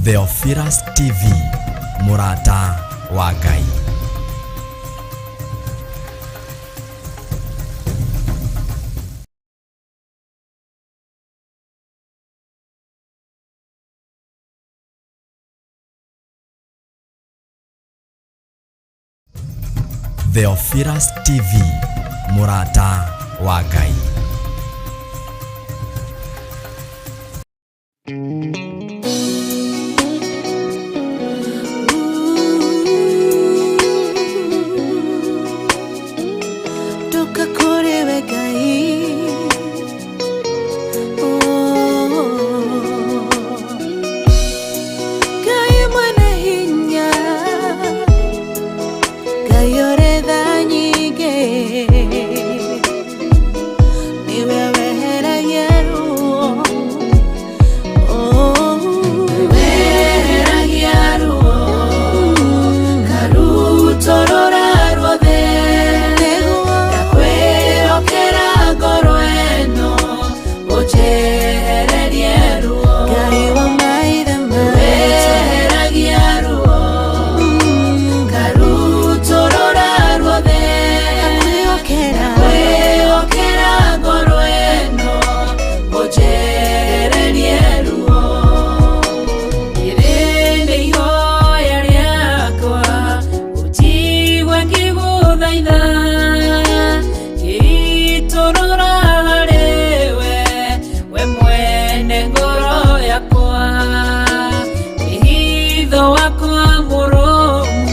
Theophilus TV, mũrata wa Ngai. Theophilus TV, mũrata wa Ngai. Toka kũrĩ we Ngai. Oh. Ngai mwene hinya, Ngai ũrĩ tha nyingĩ, nĩwe weheragia ruo. Oh. Weheragia ruo, ngarutũrũra ruothe, ndakwĩhokera ngoro ĩno, ũnjehererie ruo. Ngai wa maithe maitũ, weheragia ruo, ngarutũrũra ruothe, ndakwĩhokera ngoro ĩno, ũnjehererie ruo. Rĩrĩ nĩ ihoya rĩakwa, ũnjigue ngĩgũthaitha, ngĩitũrũra harĩwe, we mwene ngoro yakwa, wĩhitho wakwa mũrũmu,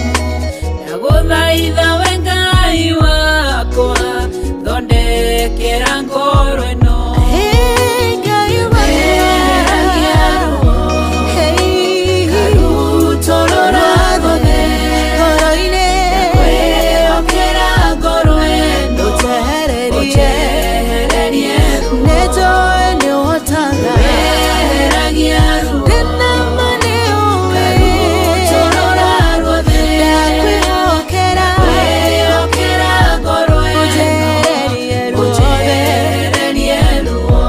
ndagũthaitha we Ngai wakwa, thondekera ngoro ĩno. Weheragia ruo, ngarutũrũra ruothe, ndakwĩhokera ngoro ĩno, ũnjehererie ruo. Weheragia ruo, ngarutũrũra ruothe, ndakwĩhokera ngoro ĩno, ũnjehererie ruo.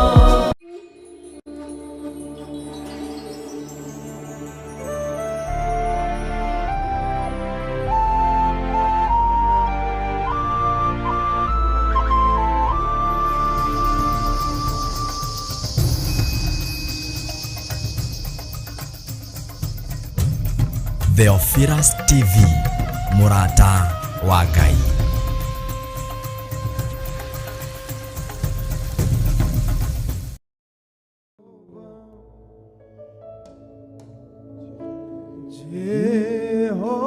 Theophilus TV, mũrata wa Ngai.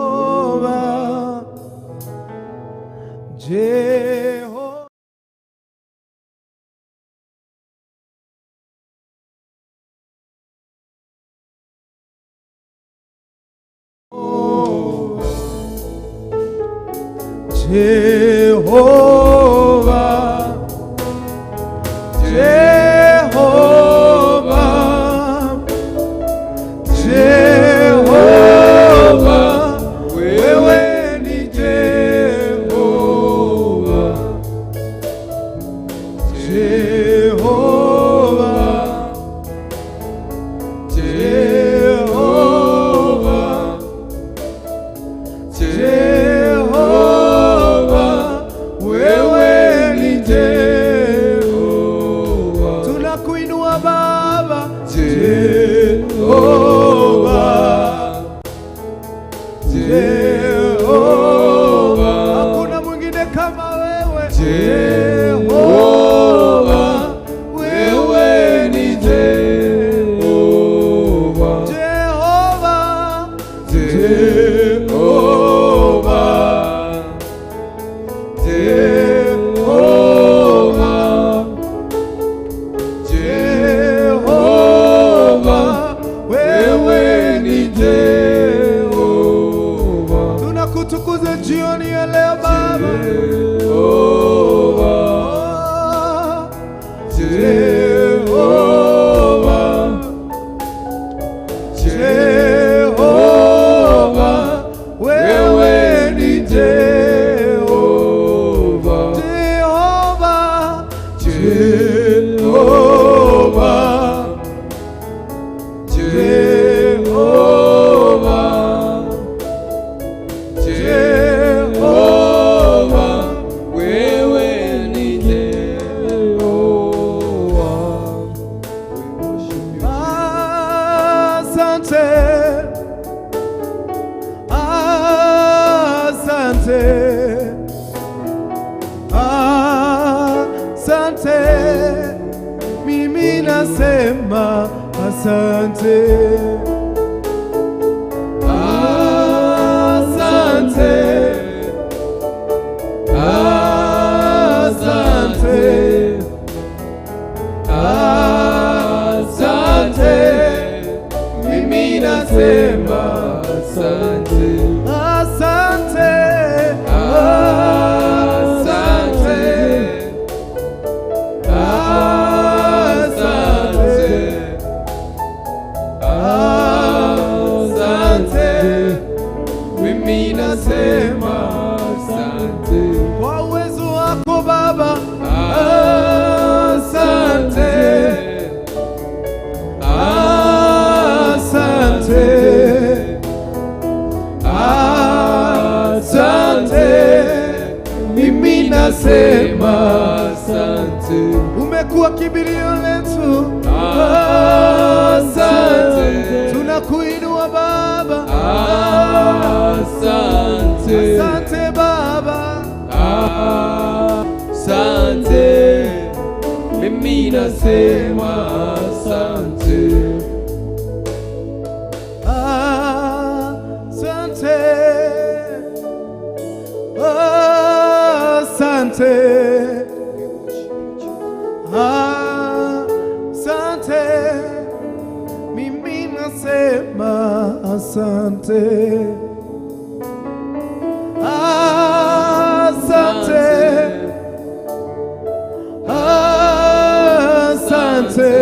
Jehovah, Jehovah. Jehovah, Jehovah, Jehovah, wewe ni Jehovah, Jehovah, Jehovah, Jehovah, wewe ni Jehovah. Tunakuinua Baba, Jehovah, Jehovah, hakuna mwingine kama wewe. Jehovah, wewe ni Jehovah, Jehovah, Jehovah, Jehovah, Jehovah, wewe ni Jehovah. Tunakutukuza jioni ya leo Baba. Jehovah, Jehovah, Jehovah, wewe ni Jehovah, Jehovah, Jehovah, Jehovah. Asante, asante, asante, mimi nasema asante. Asante, asante, asante, mimi nasema Asante. Asante, Asante. Asante. Asante. Mimi nasema asante. Kwa uwezo wako Baba, Asante. Asante, asante, mimi nasema Asante. Umekuwa kimbilio letu, Asante. Tunakuinua Baba, Asante. Asante Baba, Asante. Mimi nasema asante. Asante, asante, asante, mimi nasema asante, asante, asante,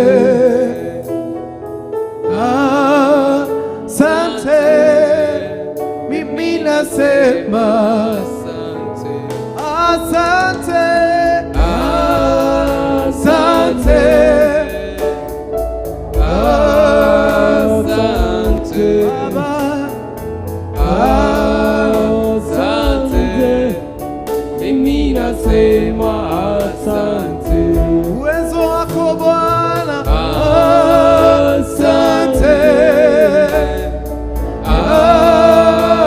asante, mimi nasema Asante. Asante, asante, Asante. Baba, Asante. Mimi nasema asante. Uwezo wako Bwana, Asante.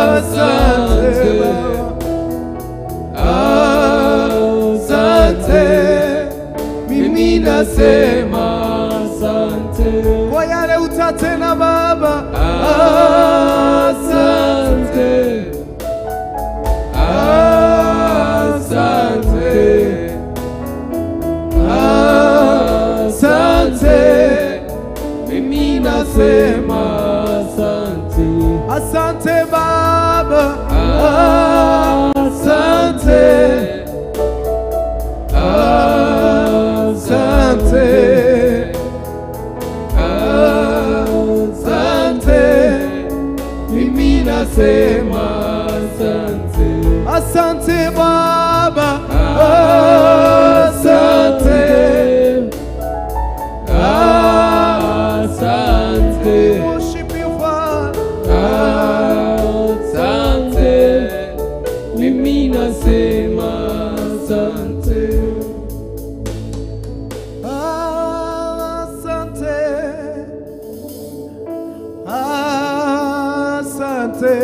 Asante Baba, Asante. Mimi nasema asante. Kwa yale utatenda Baba, Asante. Asante. Asante. Mimi nasema asante. Asante Baba, Asante. Asante. Asante. Mimi nasema asante. Asante Baba, Asante. Asante. Worship you, Father. Asante. Mimi nasema asante. Asante, asante,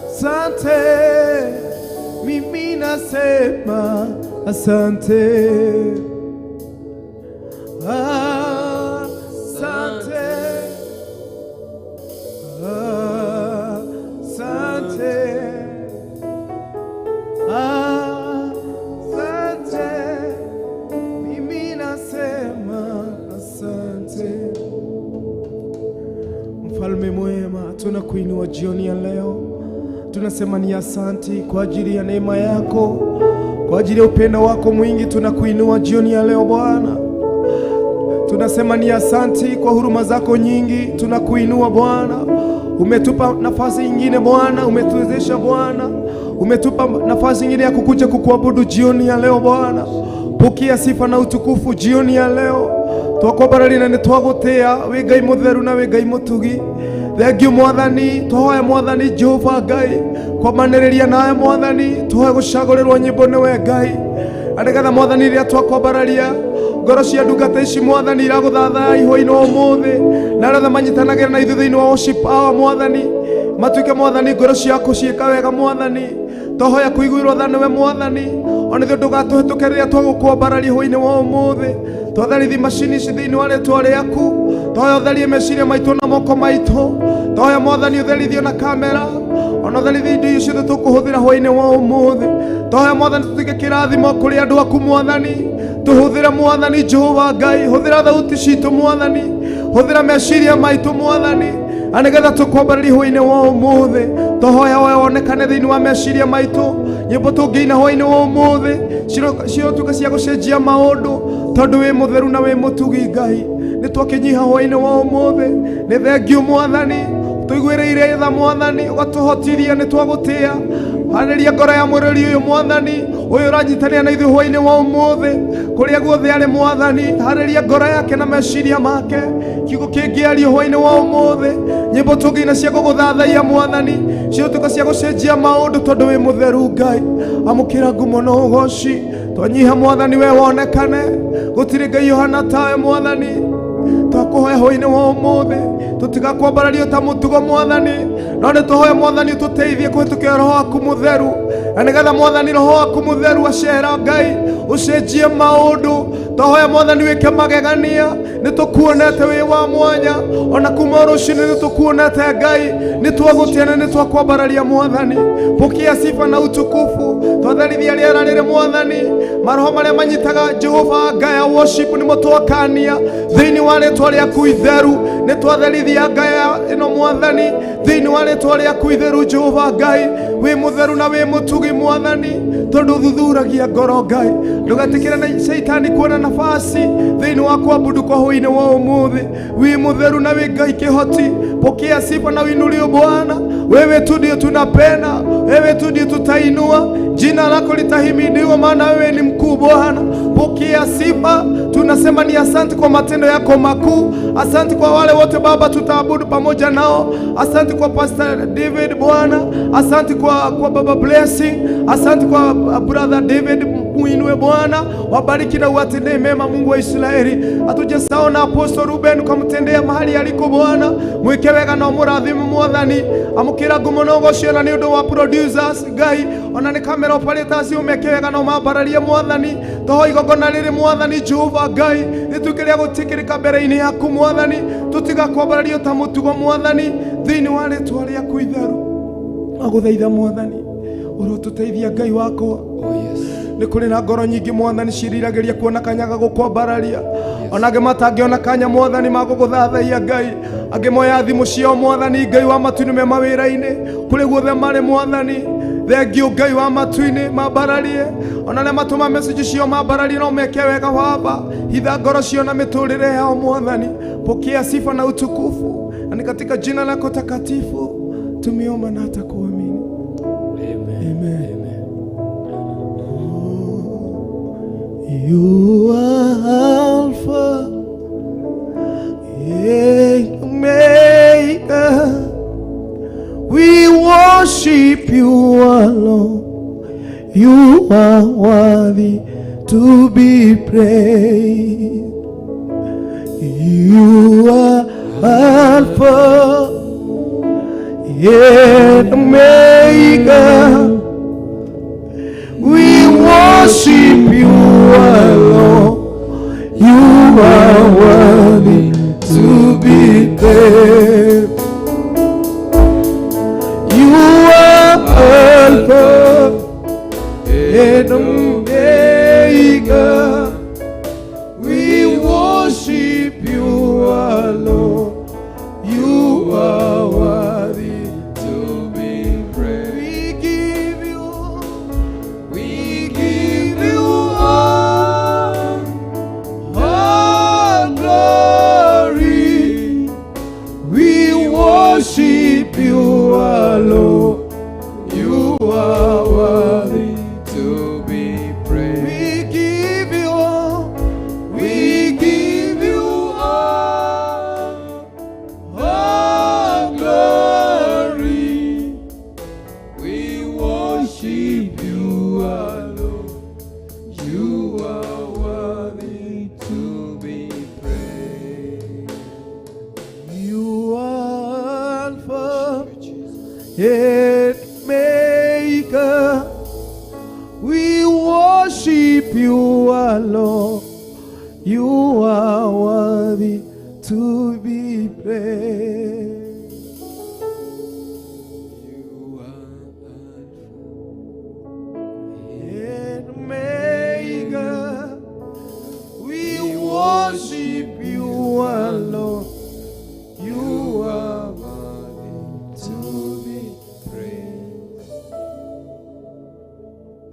asante, mimi nasema asante, asante, asante, asante, mimi nasema asante. Mfalme mwema, tunakuinua jioni ya leo, tunasema ni asanti kwa ajili ya neema yako, kwa ajili ya upendo wako mwingi. Tunakuinua jioni ya leo Bwana, tunasema ni asanti kwa huruma zako nyingi. Tunakuinua Bwana, umetupa nafasi nyingine Bwana, umetuwezesha Bwana, umetupa nafasi nyingine ya kukuja kukuabudu jioni ya leo Bwana. Pokea sifa na utukufu jioni ya leo. Twakwambarari na nĩtwagũtĩa wĩ Ngai mũtheru na wĩ Ngai mũtugi. Thengiũ Mwathani, twahoya Mwathani Jehova Ngai kwamanĩrĩria nawe Mwathani, tũhoe gũcagũrĩrwo nyĩmbo nĩwe Ngai, na nĩgetha Mwathani rĩrĩa twakwambararia Ngoro cia ndungata ici Mwathani iragũthathaya ihwa-inĩ wa ũmũthĩ, na arĩa othe manyitanagĩra na ithuĩ thĩinĩ wa worship hour Mwathani, matuĩke Mwathani ngoro ciaku ciĩka wega Mwathani. Twahoya kũiguĩrwo tha nĩwe Mwathani, ona ithuĩ ndũgatũhĩtũke rĩrĩa twagũkwambararia hwainĩ wa ũmũthĩ. Twatharithi macini ici thĩinĩ wa rĩtwa rĩaku. Twahoya ũtherie meciria maitũ na moko maitũ. Twahoya Mwathani ũtherithio na kamera, ona ũtherithie indo icio ciothe tũkũhũthĩra hwainĩ wa ũmũthĩ. Twahoya Mwathani tũtuĩke kĩrathimo kũrĩ andũ aku Mwathani. Tũhũthĩre Mwathani Jehova Ngai, hũthĩra thauti citũ Mwathani, hũthĩra meciria maitũ Mwathani, na nĩgetha tũkwambararia hwainĩ wa ũmũthĩ. Twahoya we wonekane thĩinĩ wa meciria maitũ. Nyĩmbo tũngĩina hwainĩ wa ũmũthĩ cirotuĩka cia gũcenjia maũndũ, tondũ wĩ mũtheru na wĩ mũtugi Ngai. Nĩ twakĩnyiha hwainĩ wa ũmũthĩ. Nĩ thengiũ Mwathani, tũiguĩrĩire tha Mwathani, ũgatũhotithia, nĩ twagũtĩa. Harĩria ngoro ya mũrĩri ũyũ Mwathani, ũyũ ũranyitanĩra na ithuĩ hwainĩ wa ũmũthĩ, kũrĩa guothe arĩ Mwathani, harĩria ngoro yake na meciria make. Kiugo kĩngĩario hwainĩ wa ũmũthĩ, nyĩmbo tũngĩina cia gũgũthathaiya Mwathani, cirotuĩka cia gũcenjia maũndũ, tondũ wĩ mũtheru Ngai. Amũkĩra ngumo na ũgoci. Twanyiha Mwathani, we wonekane. Gũtirĩ Ngai ũhana tawe Mwathani. Twakũhoya hwainĩ wa ũmũthĩ tũtigakwambarario ta mũtugo Mwathani, no nĩ tũhoya Mwathani ũtũteithie kũhĩtũkĩra Roho waku mũtheru, na nĩgetha Mwathani Roho waku mũtheru acera Ngai ũcenjie maũndũ. Twahoya Mwathani wĩke magegania. Nĩ tũkuonete wĩ wa mwanya, ona kuma rũcinĩ nĩ tũkuonete Ngai. Nĩ twagũtĩa na nĩ twakwambararia Mwathani. Pokea sifa na utukufu. Twatherithia rĩera rĩrĩ Mwathani, maroho marĩa manyitaga Jehova Ngai ya worship nĩmo twakania thĩinĩ wa rĩtwa rĩaku itheru. Nĩ twatherithia Ngai ĩno Mwathani thĩinĩ wa rĩtwa rĩaku itheru. Jehova Ngai, wĩ mũtheru na wĩ mũtugi Mwathani, tondũ ũthuthuragia ngoro Ngai. Ndũgatĩkĩre na caitani kuona nafasi thĩinĩ wa kuabudu kwa hwainĩ wa ũmũthĩ. Wĩ mũtheru na wĩ Ngai kĩhoti. Pokea sifa na uinuliwe Bwana. Wewe tu ndio tunapenda, wewe tu ndio tutainua, jina lako litahimidiwa, maana wewe ni mkuu Bwana. Pokea sifa. Tunasema ni asante kwa matendo yako makuu. Asante kwa wale wote Baba tutaabudu pamoja nao. Asante kwa Pastor David Bwana, asante kwa Baba Blessing, asante kwa Brother David. Muinue Bwana, wabariki na uwatendee mema Mungu wa Israeli. Hatujasahau na Apostle Ruben, ukamtendea mahali aliko Bwana, mwike wega na ũmũrathime Mwathani. Amũkĩra ngumo na ũgoci ona nĩ ũndũ wa producers Ngai, ona nĩ camera operators, ũmeke wega na ũmambararie Mwathani. Toho igongona rĩrĩ Mwathani Jehova Ngai rĩtuĩke rĩa gũtĩkĩrĩka mbere-inĩ yaku Mwathani, tũtigakwambarario ta mũtugo Mwathani, thĩinĩ wa rĩtwa rĩaku itheru. Agũthaitha Mwathani ũrotũteithia Ngai wakwa. Oh yes. Nĩ kũrĩ na ngoro nyingĩ Mwathani ciĩriragĩria kuona kanya ga gũkwambararia, ona angĩ matangĩona kanya Mwathani magũgũthathaiya Ngai. Angĩ moya thimũ ciao Mwathani Ngai wa matu-inĩ me mawĩra-inĩ kũrĩ guothe marĩ Mwathani. Thengiũ Ngai wa matu-inĩ, mambararie, ona arĩa matũma message ciao mambararie no meke wega Baba. Hitha ngoro ciao na mĩtũrĩre yao Mwathani. Pokea sifa na utukufu, na ni katika jina lako takatifu tumeomba na hata kuamini. Amen. Amen. Amen. You are Alpha and Omega. We worship you alone. You are worthy to be praised. You are Alpha and Omega. We worship you alone. You are worthy to be praised. You are Alpha and Omega. We worship you alone. You are worthy To be praised. We give you all glory. We and Maker. We worship you alone. You are worthy to be praised. You are Alpha And Omega, we worship you alone. You are worthy to be praised.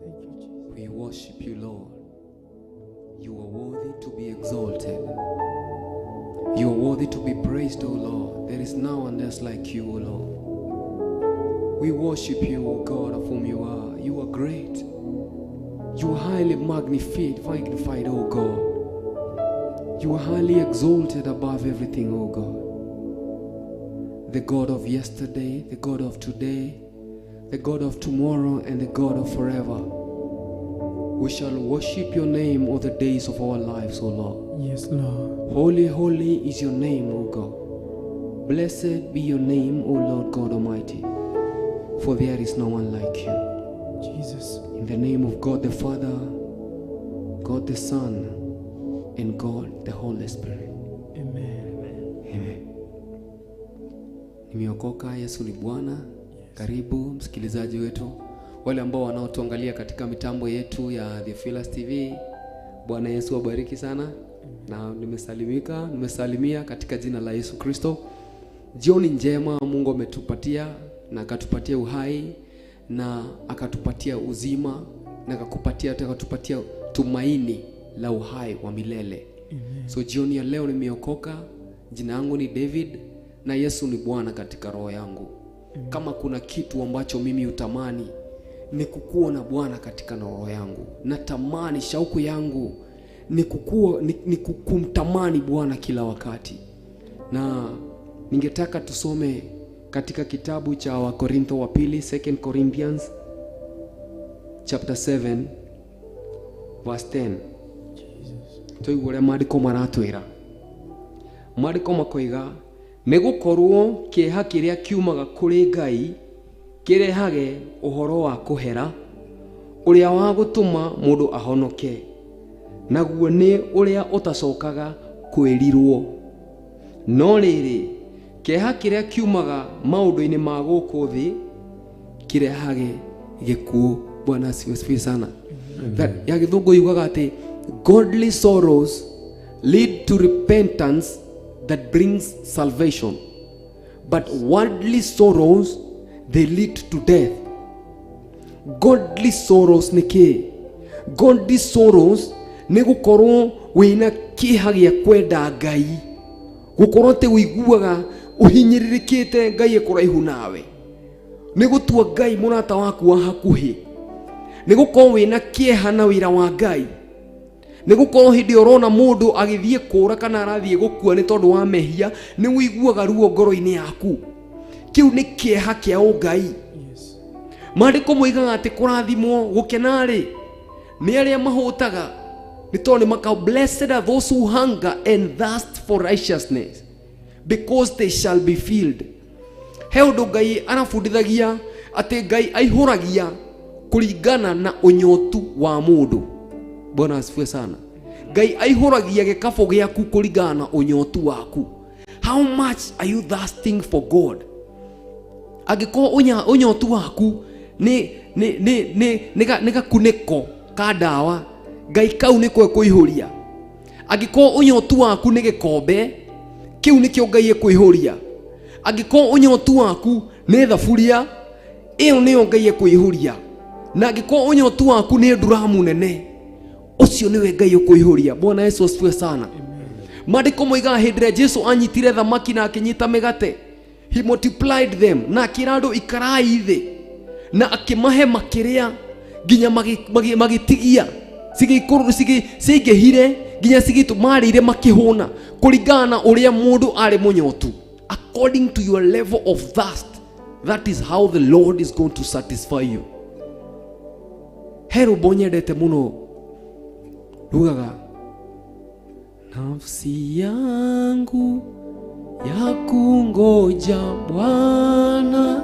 Thank you, Jesus. We worship you, Lord. You are worthy to be exalted. You are worthy to be praised, O Lord. There is no one else like you, O Lord. We worship you, O God, of whom you are. You are great. You are highly magnified, O God. You are highly exalted above everything, O God. The God of yesterday, the God of today, the God of tomorrow, and the God of forever. We shall worship your name all the days of our lives, O Lord. Yes, Lord. Holy, holy is your name, O God. Blessed be your name, O Lord God Almighty, for there is no one like you. Jesus. In the name of God the Father, God the Son, and God the Holy Spirit. Amen. Amen. Nimeokoka, Yesu ni Bwana. Karibu msikilizaji wetu, wale ambao wanaotuangalia katika mitambo yetu ya The Fearless TV. Bwana Yesu awabariki sana. Na nimesalimika, nimesalimia katika jina la Yesu Kristo. Jioni njema Mungu ametupatia na akatupatia uhai na akatupatia uzima na akakupatia akatupatia tumaini la uhai wa milele. Amen. So jioni ya leo nimeokoka. Jina yangu ni David na Yesu ni Bwana katika roho yangu. Kama kuna kitu ambacho mimi utamani ni kukuwa na Bwana katika roho yangu. Natamani, shauku yangu ni kukua, ni kumtamani Bwana kila wakati. Na ningetaka tusome katika kitabu cha Wakorintho wa pili, 2 Corinthians chapter 7 verse 10. Tũigue ũrĩa maandĩko maratwĩra. Maandĩko makoiga nĩ gũkorwo kĩeha kĩrĩa kiumaga kũrĩ Ngai kĩrehage ũhoro wa kũhera ũrĩa wa gũtũma mũndũ ahonoke, naguo nĩ ũrĩa ũtacokaga kwĩrirwo. No rĩrĩ, kĩeha kĩrĩa kiumaga maũndũ-inĩ ma gũkũ thĩ kĩrehage gĩkuũ. Bwana asifiwe sana. That ya gĩthũngũ yugaga atĩ godly sorrows lead to repentance that brings salvation, but worldly sorrows they lead to death. Godly sorrows nĩ kĩĩ? Godly sorrows nĩ gũkorwo wĩna kĩeha gĩa kwenda Ngai, gũkorwo atĩ ũiguaga ũhinyĩrĩrĩkĩte Ngai ekũraihu nawe, nĩ gũtua Ngai mũrata waku wa hakuhĩ, nĩ gũkorwo wĩna kĩeha na wĩra wa Ngai, nĩ gũkorwo hĩndĩ ĩrĩa ũrona mũndũ agĩthiĩ kũra kana arathiĩ gũkua nĩ tondũ wa mehia, nĩ ũiguaga ruo ngoro-inĩ yaku. Kĩu nĩ kĩeha kĩa ũngai. Yes. Maandĩko moigaga atĩ kũrathimwo gũkena-rĩ nĩ arĩa mahũtaga, nĩ tondũ nĩ maka blessed are those who hunger and thirst for righteousness, because they shall be filled. He ũndũ Ngai arabundithagia atĩ Ngai aihũragia kũringana na ũnyotu wa mũndũ. Bwana asifiwe sana. Ngai aihũragia gĩkabũ gĩaku kũringana na ũnyotu waku. How much are you thirsting for God? Angĩkorwo ũnyotu waku nĩ gakunĩko ka ndawa, Ngai kau nĩko ekũihũria. Angĩkorwo ũnyotu waku nĩ gĩkombe, kĩu nĩkĩo Ngai ekũihũria. Angĩkorwo ũnyotu waku nĩ thaburia, ĩyo nĩyo Ngai ekũihũria. Na angĩkorwo ũnyotu waku nĩ nduramu nene, ũcio nĩwe Ngai ũkũihũria. Bwana Yesu asifiwe sana. Maandĩko moigaga hĩndĩ ĩrĩa Jesu anyitire thamaki na akĩnyita mĩgate, he multiplied them, na akĩra andũ ikarai thĩ, na akĩmahe makĩrĩa nginya magĩtigia, ciaingĩhire nginya marĩire makĩhũna, kũringana na ũrĩa mũndũ arĩ mũnyotu. According to your level of thirst, that is how the Lord is going to satisfy you. He rwĩmbo nyendete mũno rugaga, nafsi yangu ya kungoja Bwana,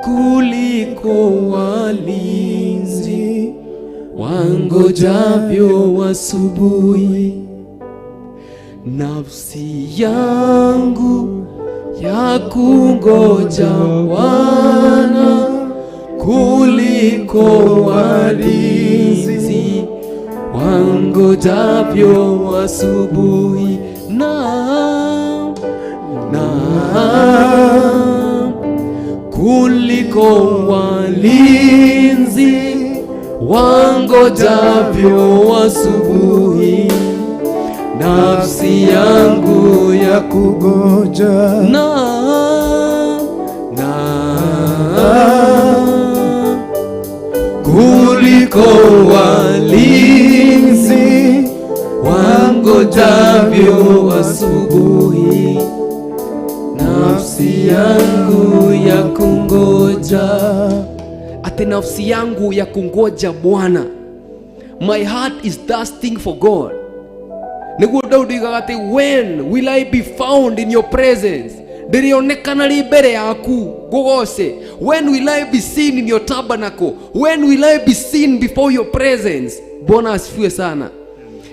Kuliko walinzi wangojavyo asubuhi. Nafsi yangu ya kungoja Bwana kuliko walinzi wangojavyo asubuhi. Na kuliko walinzi wangojavyo asubuhi, nafsi yangu ya Kugoja na kuliko walinzi wangojavyo asubuhi, nafsi yangu ya kungoja. Ati nafsi yangu ya kungoja Bwana. My heart is thirsting for God. Niguo Daudi oigaga atĩ, "When will I be found in your presence?" Ndĩrĩonekana rĩ mbere yaku ngũgoce? When will I be seen in your tabernacle? When will I be seen before your presence? Bwana asifiwe sana.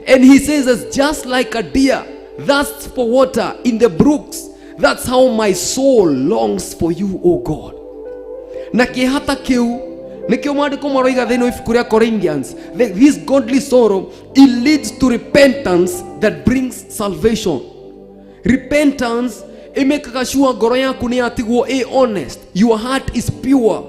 And he says, as just like a deer thirsts for water in the brooks, that's how my soul longs for you, O God. Na kĩeha ta kĩu nĩkĩo maandĩko maroiga thĩinĩ wa ibuku rĩa Corinthians, this godly sorrow, it leads to repentance that brings salvation. Repentance ĩmĩkaga sure ngoro yaku nĩ yatigwo ĩ honest, your heart is pure.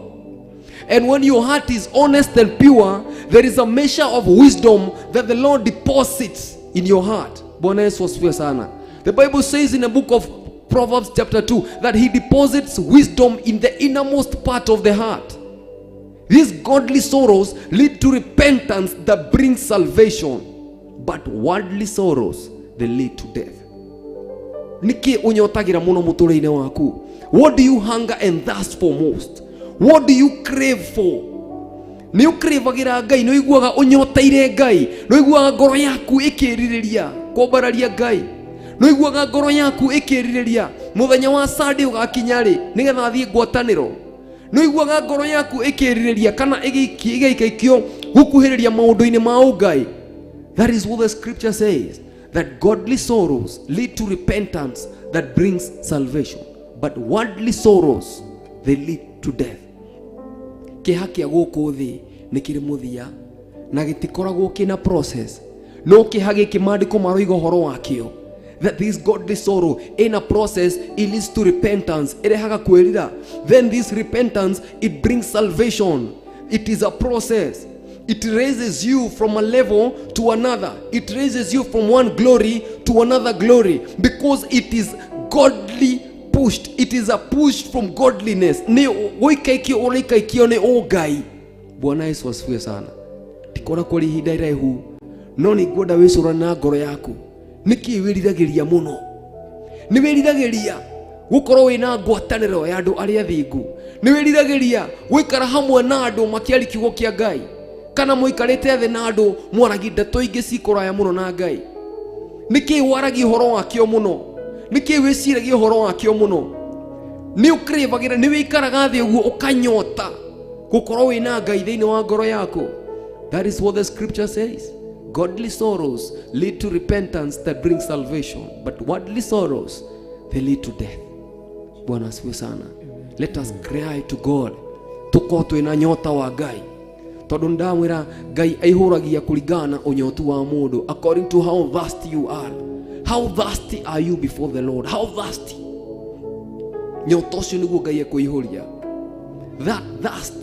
And when your heart is honest and pure, there is a measure of wisdom that the Lord deposits in your heart. Bwana Yesu asifiwe sana. The Bible says in the book of Proverbs chapter 2 that he deposits wisdom in the innermost part of the heart. These godly sorrows lead to repentance that brings salvation, but worldly sorrows, they lead to death. Nĩkĩ ũnyotagira mũno mũtũrĩre-inĩ waku? What do you hunger and thirst for most? What do you crave for? Nĩ ũkrĩvagĩra Ngai? Nĩ ũiguaga ũnyoteire Ngai? Nĩ ũiguaga ngoro yaku ĩkĩrirĩria kwambararia Ngai? Nĩ ũiguaga ngoro yaku ĩkĩrirĩria mũthenya wa Sunday ũgakinya rĩ nĩgetha thiĩ ngwatanĩro? Nĩ ũiguaga ngoro yaku ĩkĩrirĩria kana ĩgĩikaikio gũkuhĩrĩria maũndũ-inĩ ma ũngai? That is what the scripture says, that godly sorrows lead to repentance that brings salvation, but worldly sorrows, they lead to death. Kĩeha kĩa gũkũ thĩ nĩ kĩrĩ mũthia na gĩtikoragwo kĩna process, no kĩeha gĩkĩ maandĩko maroiga ũhoro wakĩo, that this godly sorrow in a process, it leads to repentance, ĩrehaga kwĩrira. Then this repentance, it brings salvation. It is a process. It raises you from a level to another. It raises you from one glory to another glory because it is godly pushed. It is a push from godliness. Nĩ gũikaikio ũraikaikio nĩ ũngai. Bwana Yesu asifiwe sana. Tikoragwo rĩ ihinda iraihu, no nĩ ngwenda wĩcũrane na ngoro yaku, nĩkĩ wĩriragĩria mũno? Nĩ wĩriragĩria gũkorwo wĩna ngwatanĩro ya andũ arĩa athingu? Nĩ wĩriragĩria gũikara hamwe na andũ makĩaria kiugo kĩa Ngai, kana mũikarĩte thĩ na andũ mwaragia ndeto ingĩ cikũraya mũno na Ngai? Nĩkĩ waragia ũhoro wakĩo mũno? Nĩkĩ wĩciragia ũhoro wakĩo mũno? Nĩ ũkrĩvagĩra? Nĩ wĩikaraga thĩ ũguo ũkanyota gũkorwo wĩna Ngai thĩinĩ wa ngoro yaku? That is what the scripture says: godly sorrows lead to repentance that brings salvation, but worldly sorrows, they lead to death. Bwana asifiwe sana. Let us cry to God, tukorwo twĩna nyota wa Ngai, tondũ ndamwĩra Ngai aihũragia kũringana na ũnyotu wa mũndũ, according to how thirsty you are. How thirsty are you before the Lord? How thirsty? Nyota ũcio nĩguo Ngai ekũihũria. That thirst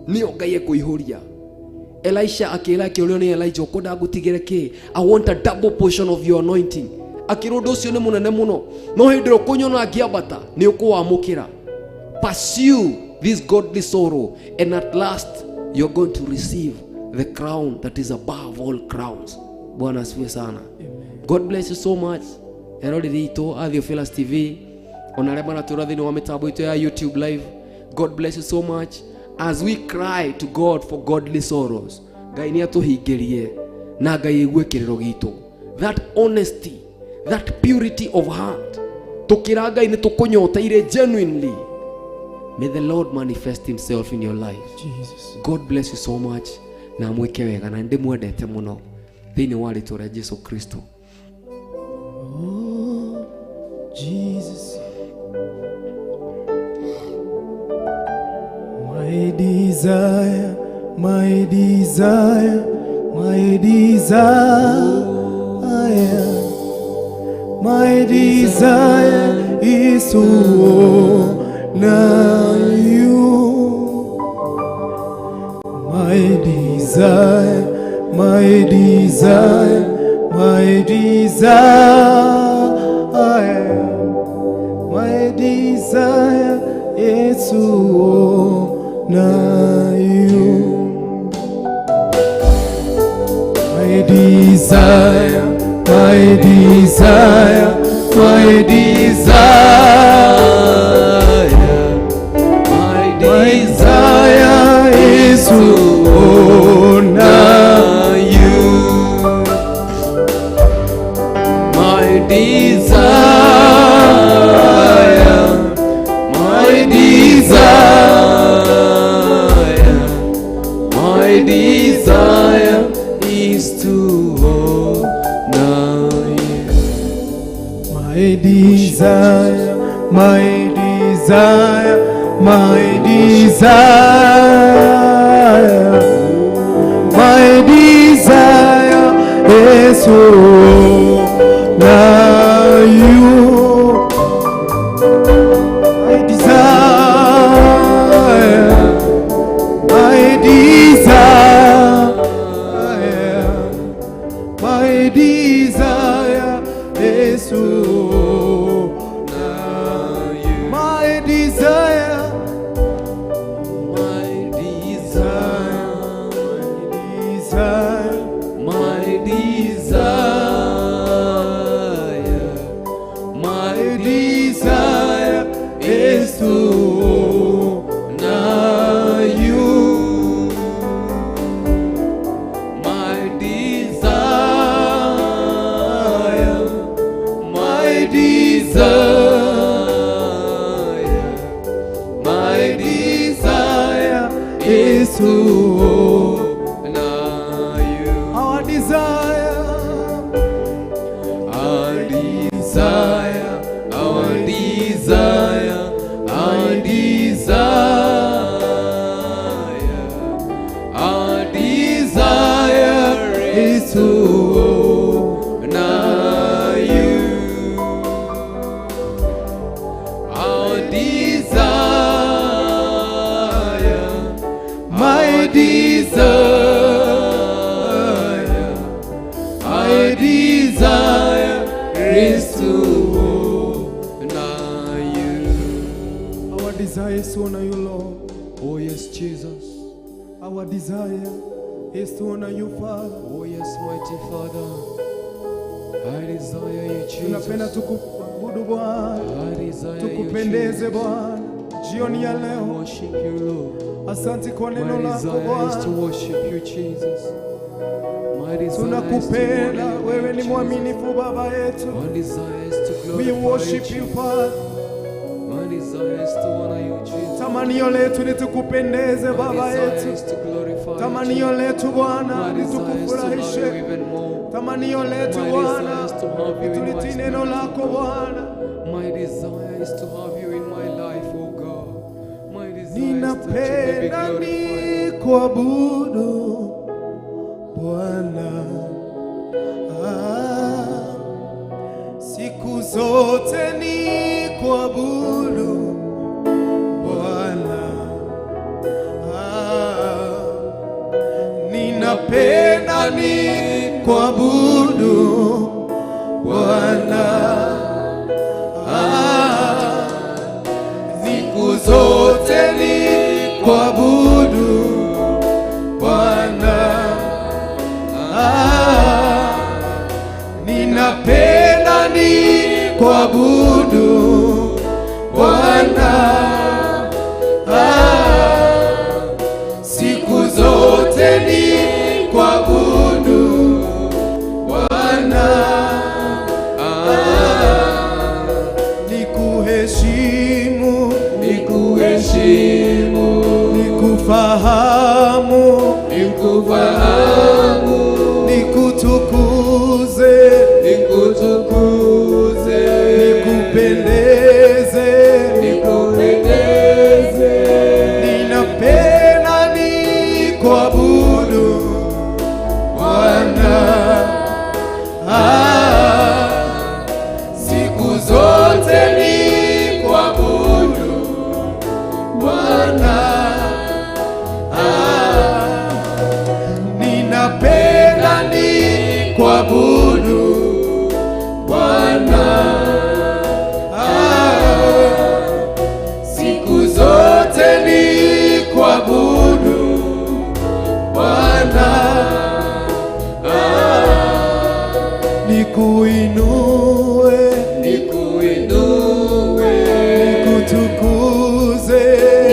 nĩyo Ngai ekũihũria. Elisha akĩra, akĩũrio nĩ Elijah, "Ũkwenda ngũtigĩre kĩ?" "I want a double portion of your anointing." Akĩrwo, "Ũndũ ũcio nĩ mũnene mũno, no hĩndĩ ĩrĩa ũkũnyona ngĩambata nĩ ũkũwamũkĩra." Pursue this godly sorrow, and at last you're going to receive the crown that is above all crowns. Bwana asifiwe sana. God bless you so much, eroreri itũ a Theophilus TV, ona arĩa maratũra thĩinĩ wa mĩtambo itũ ya YouTube live. God bless you so much as we cry to God for godly sorrows. Ngai nĩ atũhingĩrie na Ngai aigue kĩrĩro gitũ, that honesty, that purity of heart, tũkĩra Ngai nĩ tũkũnyoteire genuinely. May the Lord manifest himself in your life. Jesus. God bless you so much na mwike wega na ndimwendete muno thĩinĩ wa rĩtwa rĩa Jesu Kristo. Oh, Jesus. My desire, my desire, my desire, my desire is to honor you. My desire, my desire, my desire, my desire is to honor you. My desire, my desire, my desire, My my desire is to honor you. My desire, my desire, my desire is to honor you. My desire, my desire, my desire, my desire is to honor you. My desire, my desire, my desire is to Honor you. my desire, My desire, desire, my desire, my desire is to honor you. My desire, my desire, my desire is to honor you. Our desire, Our desire, our desire, our desire, our desire is to honor you. Our desire, my desire, our desire is to honor you. Our desire is to honor you, Lord. Oh yes, Jesus. Our desire is to honor you, Father. Oh yes, mighty Father. I desire you, Tunapenda Jesus. tukuabudu Bwana, I desire you, tukupendeze Jesus. Bwana jioni ya leo. Worship you, Lord. Asante kwa neno My lako desire is to Bwana, worship you, Jesus. My desire is to tunakupenda honor you, wewe, ni Jesus. mwaminifu Baba yetu. My desire is to We glorify you, worship you Jesus. Father. My desire is to honor you, Jesus. Tamanio letu ni tukupendeze My Baba desire yetu. is to glorify you, Tamanio Jesus. letu Bwana My ni desire is to love you tukufurahishe. even more. Tamanio letu My Bwana desire is to have you ni in my tulitii neno spirit, lako O God. Bwana. My desire is to have you in my life, oh God. My desire is that you may be Ninapenda glorified. nikuabudu Bwana, siku zote nikuabudu Bwana, ninapenda nikuabudu Bwana, siku zote nikuabudu Bwana, ninapenda nikuabudu Bwana, siku zote nikuabudu Bwana, nikuheshimu, Nikuheshimu. Nikupendeze, Nikupendeze. Ninapenda nikuabudu Bwana, ah, siku zote nikuabudu Bwana, ah, ninapenda nikuabudu Bwana, ah, siku zote nikuabudu Bwana, ah, nikuinue, Nikuinue. Nikutukuze,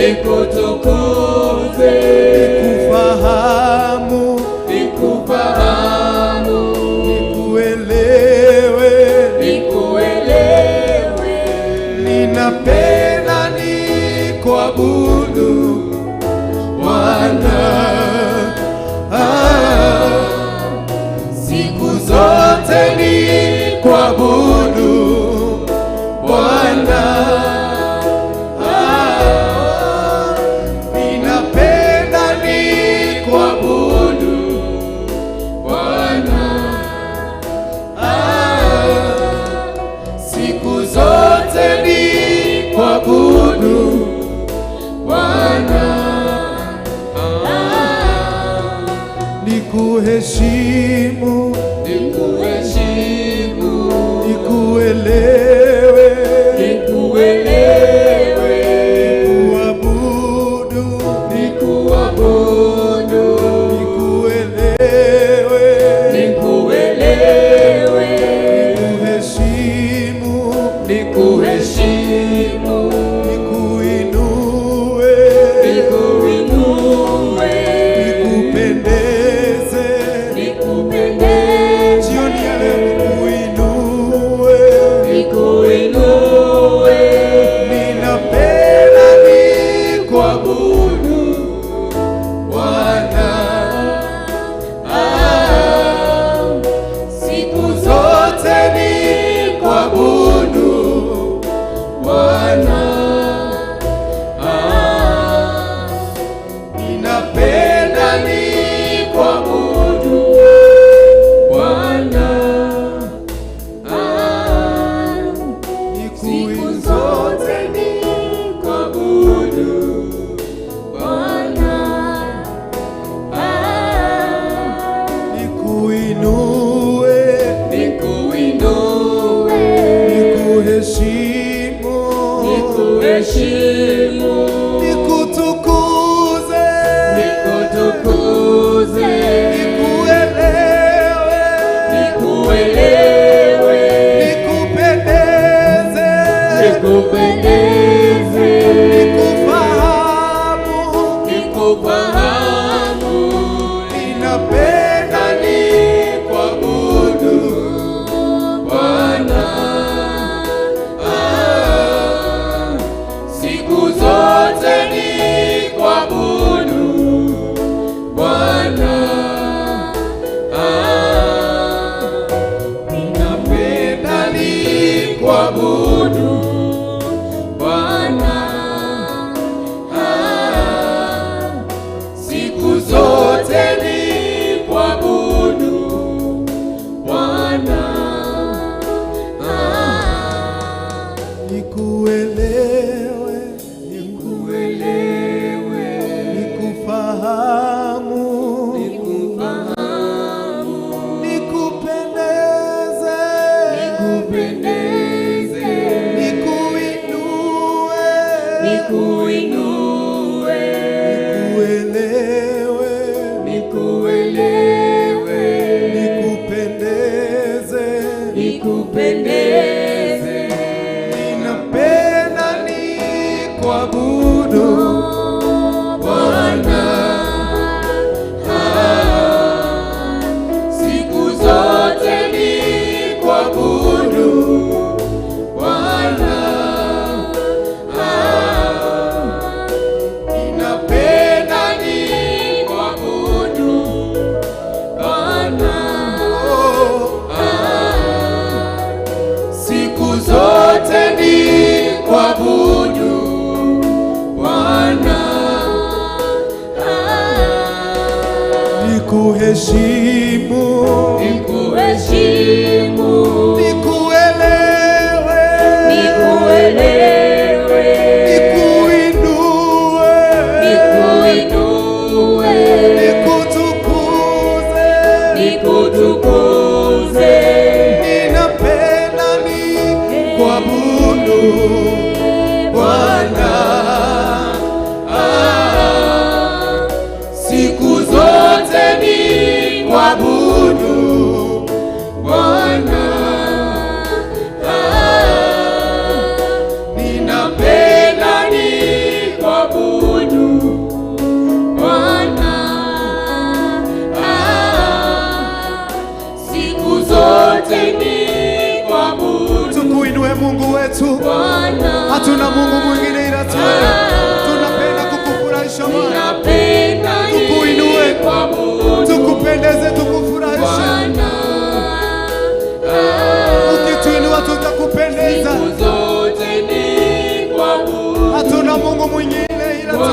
Nikutukuze. Nikufahamu, Nikufahamu. Nikuelewe, Nikuelewe. Ninapenda nikuabudu Bwana, ah, siku zote nikuabudu Bwana, ah, ninapenda nikuabudu Bwana, ah, siku zote nikuabudu Bwana, nikuheshimu, Nikuheshimu. Nikuelewe, Nikuelewe. Nikuabudu, Nikuabudu. Nikuelewe, Nikuelewe. Nikuheshimu, Nikuheshimu. Nikuinue, Nikuinue. Nikupendeze, Nikupendeze. Jioni ya leo nikuinue, Nikuinue. Ninapenda nikuabudu Bwana, ah, siku zote nikuabudu Bwana, ah, ninapenda nikuabudu Bwana. Ah, siku nikuinue, zote nikuabudu Bwana. Ah, nikuinue, nikuinue. Nikuheshimu, Nikuheshimu. Nikutukuze, Nikutukuze. Nikuelewe, Nikuelewe. Nikupendeze, Nikupendeze. Nikufahamu, Nikufahamu. Ninapenda nikuabudu Bwana. Ah, siku zote nikuabudu Bwana. Ah, ninapenda nikuabudu Bwana. Ah, siku zote nikuabudu Bwana. Ah, nikuelewe, nikuelewe. Nikufahamu, Nikufahamu. Nikupendeze, Nikupendeze. Nikuinue, Nikuinue. Nikuelewe, Nikuelewe. Nikupendeze, Nikupendeze. Ninapenda nikuabudu Bwana. Ah, siku zote nikuabudu Bwana. Ah, Nikuabudu Bwana, siku zote nikuabudu Bwana, ninapenda nikuabudu Bwana, siku zote nikuabudu. Tukuinue Mungu wetu, Bwana, hatuna Mungu mwingine ila tu wewe. Tunapenda kukufurahisha Bwana, ninapenda Tukuinue. nikuabudu. Tukupendeze, tukufurahishe. Bwana, Ukituinua tutakupendeza. siku zote nikuabudu. Hatuna Mungu mwingine ila tu wewe.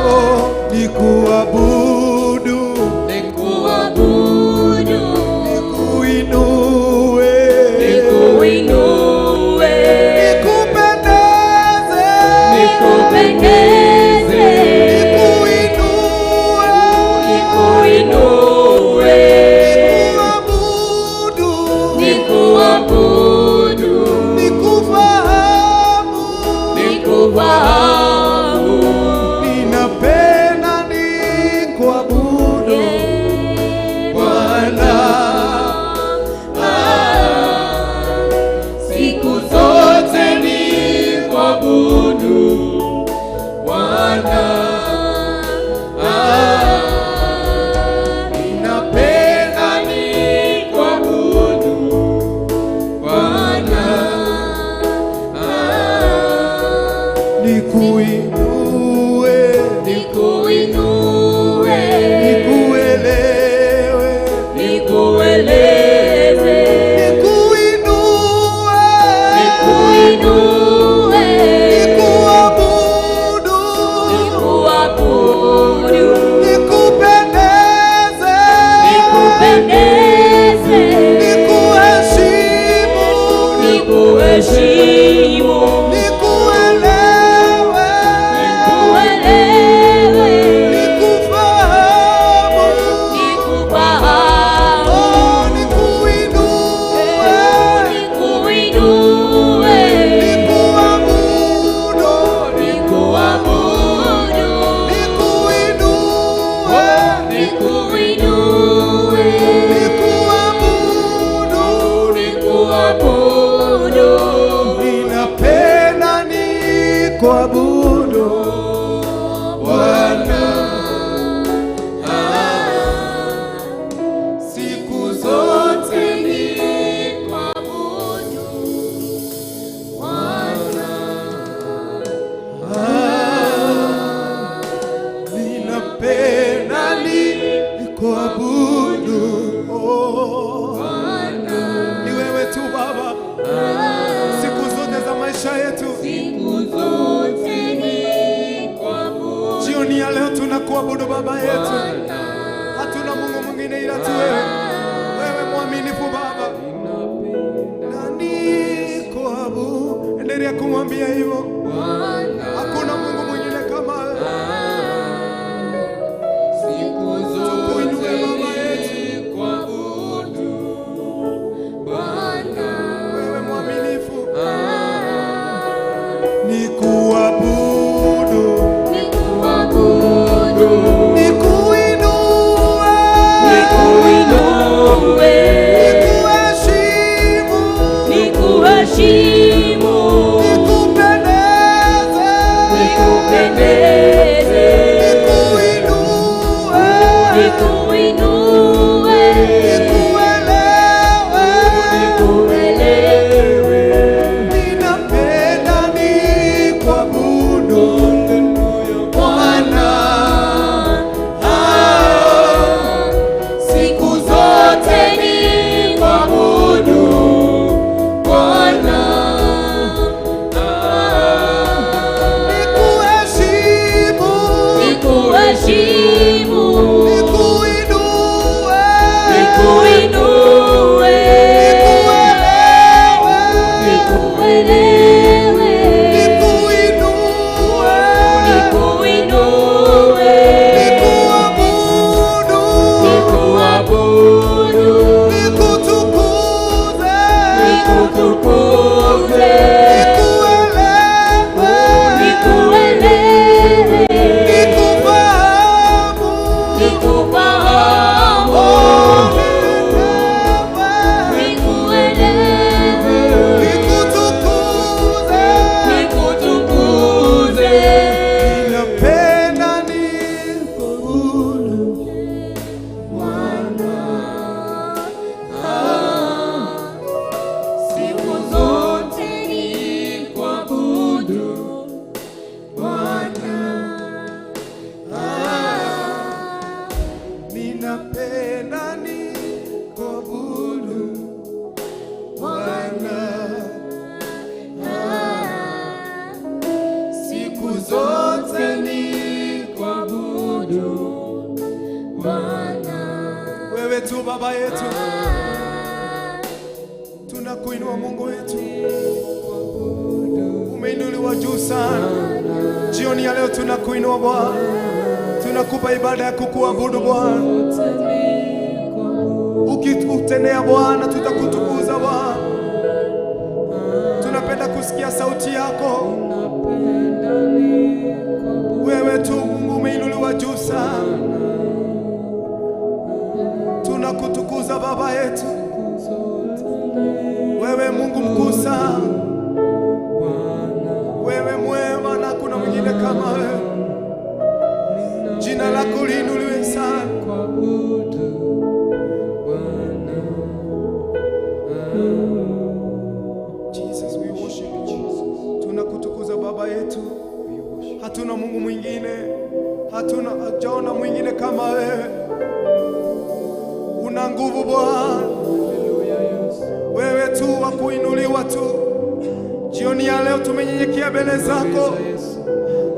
Oh, nikuabudu, Nikuabudu, nikuinue, nikuinue, nikupendeze, nikupendeze, nikuinue, nikuinue, nikuabudu, nikuabudu, nikufahamu, nikufahamu. ninapenda nikuabudu Bwana, Siku zote nikuabudu Bwana, ninapenda nikuabudu Bwana, nikuinue, nikuinue, nikuelewe, nikueleze, nikuinue, nikuinue, nikuabudu, nikuabudu, nikupendeze, nikupendeze, nikuheshimu, nikuheshimu, nikuelewe, nikuelewe, nikufahamu, nikufahamu, oh, nikuinue, nikuinue, nikuabudu, nikuabudu, nikuinue, nikuinue, nikuabudu, nikuabudu, ninapenda nikuabudu Bwana, siku zote nikuabudu Bwana. ninapenda nikuabudu. Oh, ni wewe tu Baba, siku zote za maisha yetu. Siku zote nikuabudu Jioni ya leo tunakuabudu Baba yetu, hatuna Mungu mwingine ila tu wewe. Wewe mwaminifu Baba, na nikuabudu. Endelea kumwambia hivyo, hakuna Mungu mwingine kama wewe. Siku Tukuinue zote Baba yetu, nikuabudu Bwana, wewe mwaminifu, nikuabudu, nikuabudu, nikuinue, nikuinue, nikuheshimu, nikuheshimu, nikupendeze, Nikutukuze. Nikuelewe. Nikuelewe. Nikufahamu. Nikufahamu. Oh, nielewe. Nikuelewe. Nikutukuze. Nikutukuze. Ninapenda nikuabudu. Siku zote nikuabudu Bwana. Ninapenda nikuabudu Bwana. Siku zote Nikuabudu Bwana. wewe tu Baba yetu, tunakuinua Mungu wetu, umeinuliwa juu sana. Jioni ya leo tunakuinua Bwana, tunakupa ibada ya kukuabudu Bwana. Ukitutendea Bwana, tutakutukuza Bwana. Tunapenda kusikia sauti yako. Wewe tu Mungu umeinuliwa juu sana. Tunakutukuza Baba yetu, wewe Mungu mkuu sana, wewe mwema na hakuna mwingine kama wewe. Jina lako liinuliwe sana. Jesus, we worship you. Jesus. Tunakutukuza Baba yetu, hatuna Mungu mwingine, hatuna hajaona mwingine kama wewe. Una nguvu Bwana, wewe tu wa kuinuliwa tu. Jioni ya leo tumenyenyekea mbele zako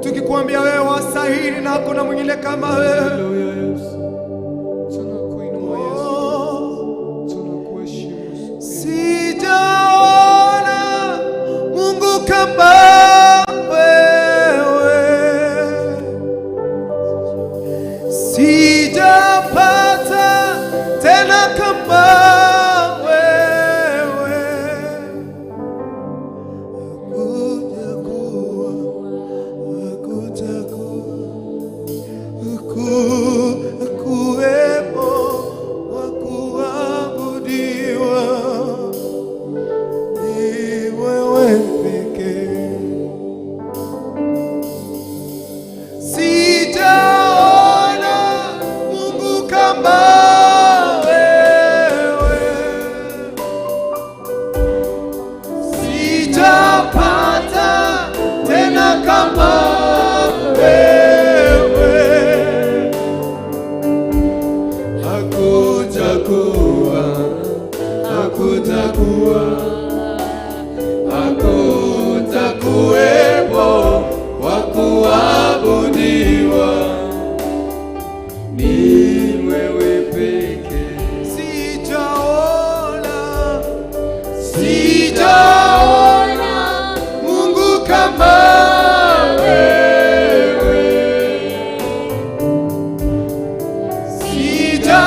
tukikwambia wewe wastahili na hakuna mwingine kama wewe. Oh. Sijaona Mungu kama wewe, sijapata tena kama wewe. Hakutakuwa, hakutakuwa, kuwepo wa kuabudiwa ni wewe pekee. Sijaona Mungu kama wewe, sijapata tena kama wewe. Hakutakuwa, hakutakuwa, hakutakuwepo wa kuabudiwa, ni wewe pekee. Sijaona, sijaona Mungu kama wewe,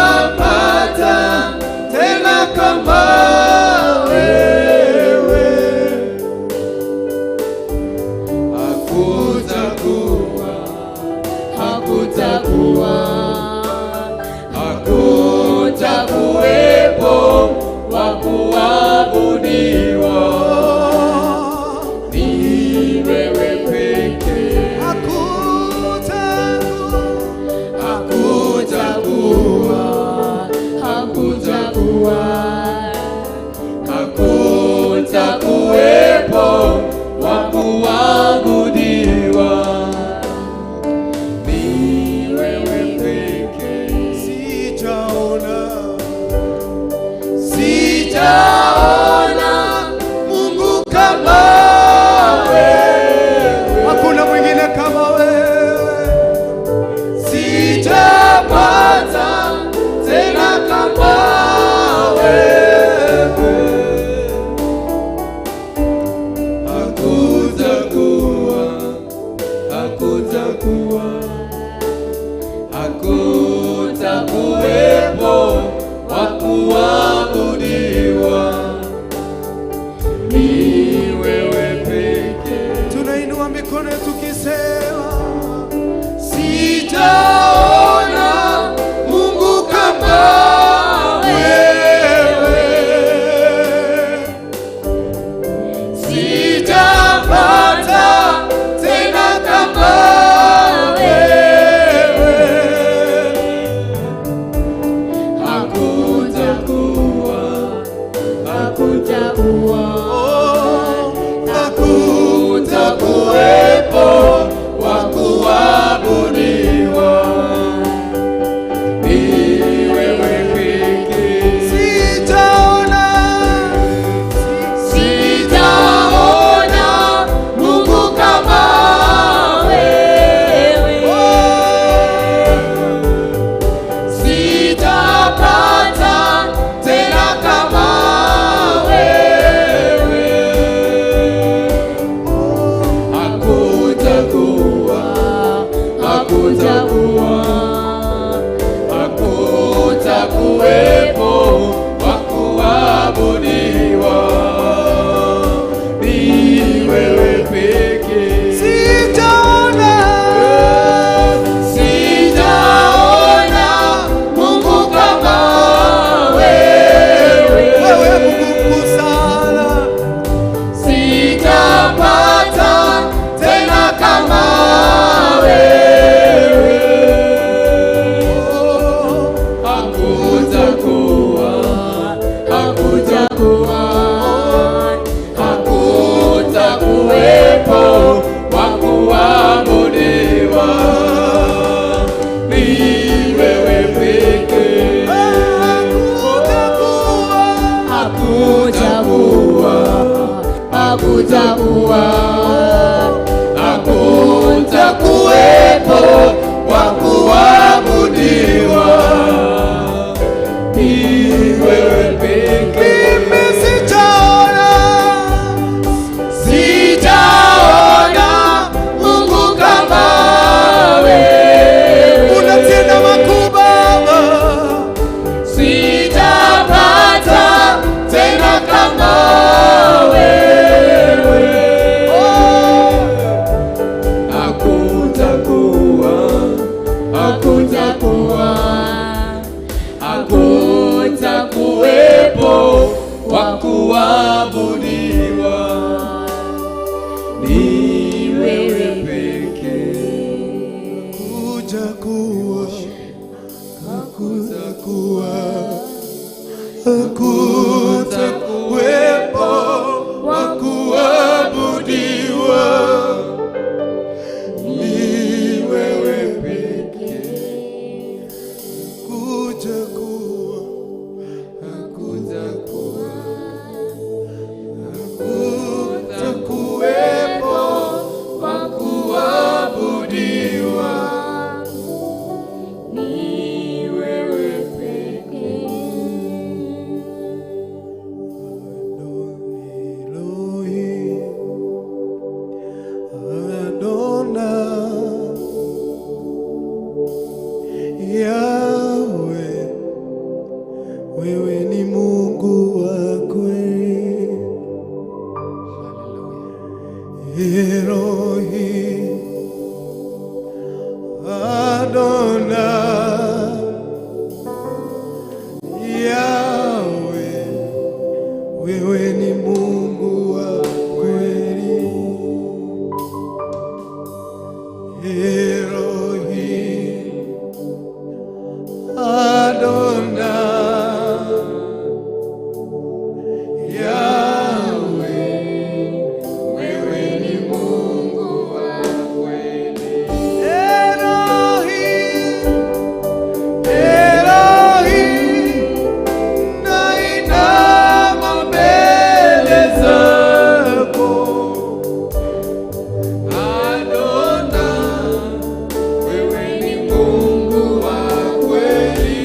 sijapata tena kama wewe. Hakutakuwa, hakutakuwa, hakutakuwepo wa kuabudiwa, ni wewe pekee. Hakutakuwa, Hakutakuwa, hakutakuwa, hakutakuwepo wa kuabudiwa, ni wewe pekee. Sijaona, sijaona Mungu kama wewe, hakuna mwingine kama wewe. Sijapata tena kama wewe. Hakutakuwa, hakutakuwepo wa kuabudiwa. Ni wewe pekee. Sijaona, Sijaona Mungu kama wewe, sitapata tena kama wewe. Hakutakuwa, hakutakuwa, hakutakuwepo wa kuabudiwa. Ni wewe pekee. Sijaona, Sijaona Mungu kama wewe, wewe Mungu mkuu sana. Sitapata tena kama wewe. Hakutakuwa, hakutakuwa, hakutakuwepo wa kuabudiwa. Ni wewe pekee. Hakutakuwa, Hakutakuwa, hakutakuwa, hakutakuwepo wa kuabudiwa. Ni wewe pekee. Mimi sijaona, Sijaona Mungu kama wewe, unatenda makuu Baba. Sitapata tena kama wewe. Hakutakuwa, hakutakuwa, hakutakuwepo wa kuabudiwa. Ni wewe pekee. Kuja kuwa, hakutakuwa, hakutakuwepo wa kuabudiwa. Ni wewe pekee. Kuja kuwa, hakutakuwa, hakutakuwepo wa kuabudiwa. Ni wewe pekee. Elohim, Adonai, Yahweh, wewe ni Mungu wa kweli. Elohim, Adonai, Yahweh, wewe ni Mungu wa kweli. Elohim, Adonai, Yahweh, Wewe ni Mungu wa kweli. Elohim, Elohim, nainama mbele zako. Adonai, wewe ni Mungu wa kweli.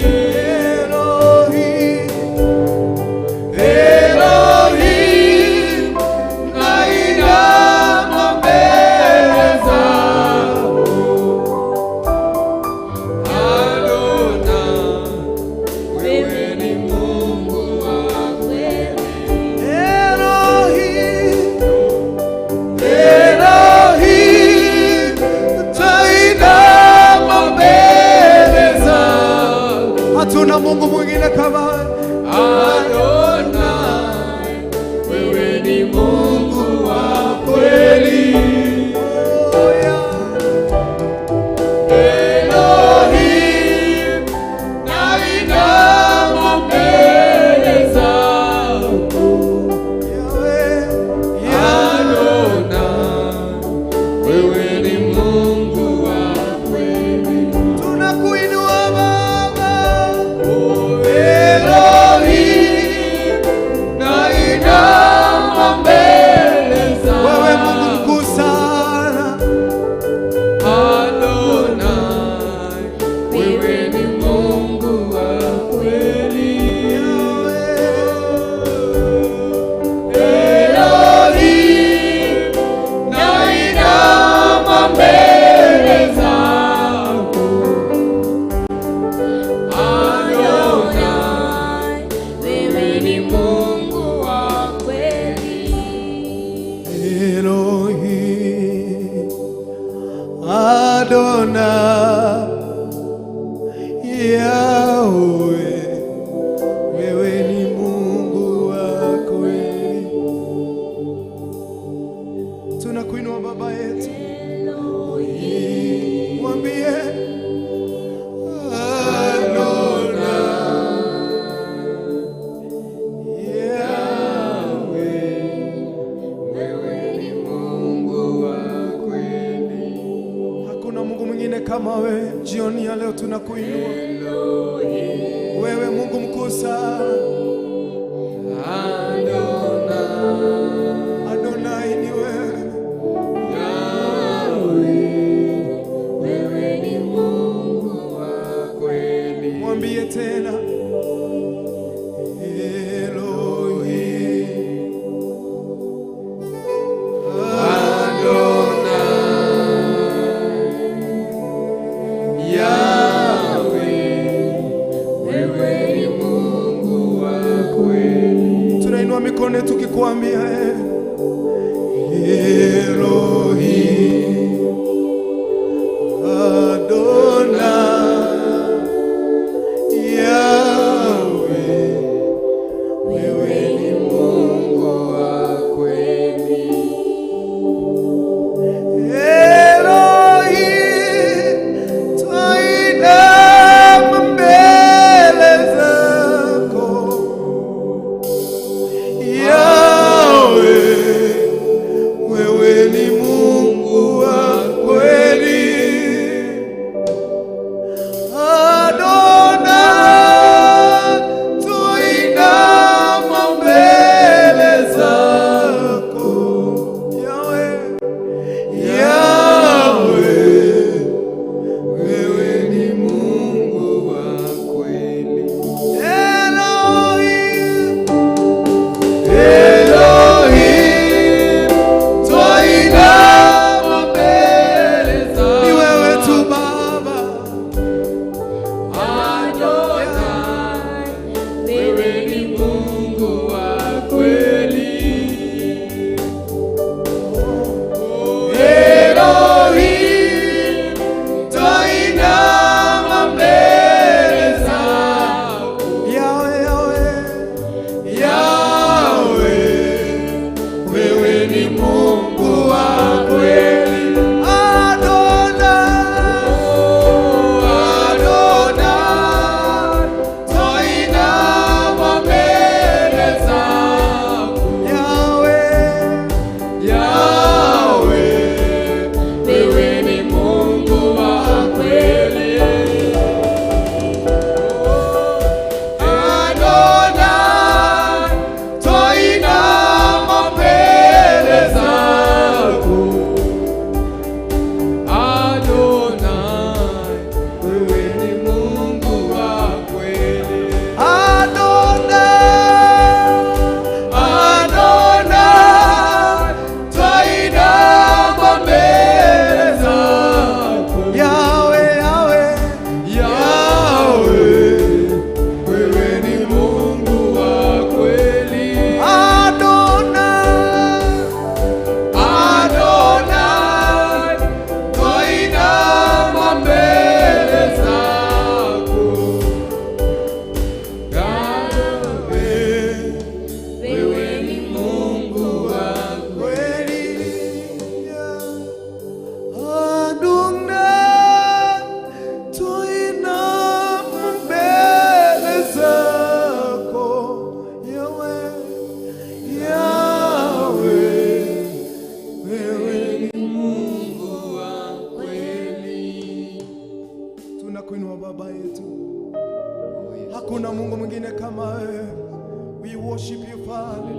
Elohim, Elohim, nainama mbele zako. Adonai, wewe ni Mungu wa kweli. Elohim, Elohim, tainama mbele zako. Hatuna Mungu mwingine kama wewe. Adonai, wewe ni Mungu wa kweli. Oh, yeah. Elohim, nainama mbele zako. kama wewe. Jioni ya leo tunakuinua wewe, Mungu mkuu sana. Adonai ni wewe. Wewe ni Mungu wa kweli. Mwambie tena Elohim Adonai Yahweh, wewe ni Mungu wa kweli. Tunainua mikono yetu tukikwambia Elohim Adonai Yahweh, wewe ni Mungu wa kweli. Elohim, twainama mbele zako Yahweh, wewe ni Mungu wa kweli. Adonai, tuinama mbele zako Yahweh, Yahweh, wewe ni Mungu wa kweli. Elohim, Elohim, twainama mbele zako. Ni wewe tu Baba. Adonai, wewe ni Mungu wa kweli. Elohim, twainama mbele zako. Yahweh, Yahweh, Yahweh, wewe ni Mungu wa kweli. Adonai, Adonai, twainama mbele zako. Yahweh, Yahweh, wewe ni Mungu wa kweli. Adonai, twainama mbele zako. Adonai, wewe ni Mungu wa kweli. Adonai, Adonai, twainama mbele zako. Yahweh, Yahweh, Yahweh, wewe ni Mungu wa kweli. Adonai, Adonai, twainama mbele zako. Yahweh, wewe ni Mungu wa kweli. Adonai, tuinama mbele zako Yahweh, Yahweh, wewe ni Mungu wa kweli. Tunakuinua Baba yetu, hakuna Mungu mwingine kama wewe. We worship you Father.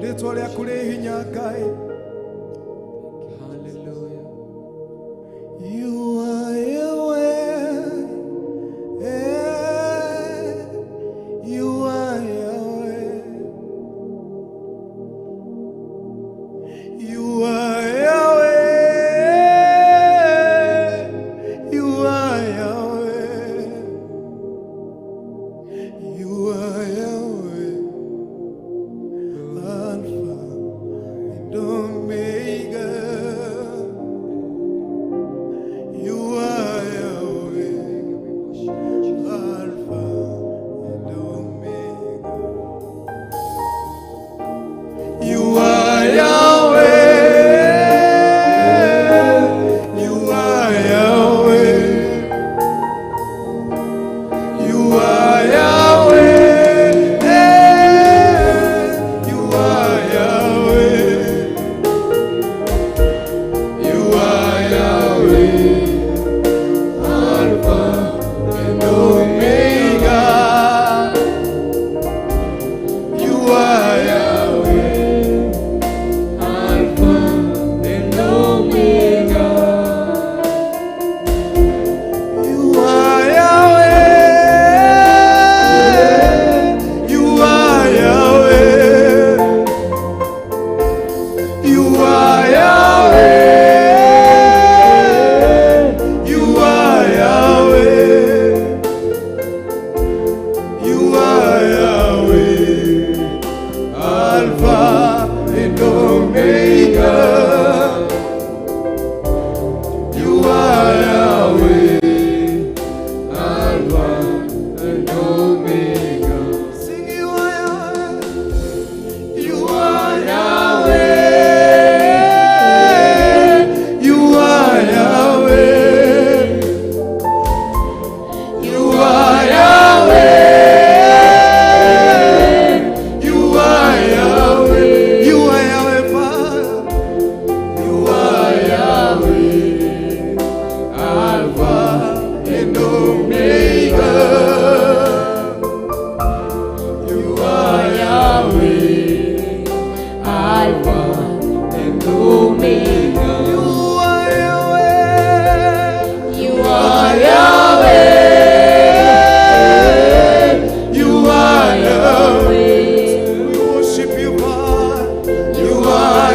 Rĩtwa rĩaku rĩ hinya Ngai. Hallelujah. You are Yahweh. Eh, you are Yahweh. You are Yahweh. You are Yahweh. You are Yahweh. Alpha and Omega. You are Yahweh, Alpha and Omega. You are Yahweh. You are Yahweh. You are Yahweh. You are Yahweh. You are Yahweh. Alpha and Omega. You are Yahweh. Alpha and Omega. Sing, you are Yahweh. You are Yahweh. You are Yahweh. You are Yahweh. You are Yahweh. You are Yahweh, Father. You are Yahweh. Alpha and Omega. You are Yahweh. Alpha and Omega. You are Yahweh. You are Yahweh. You are Yahweh. We worship you, God. You are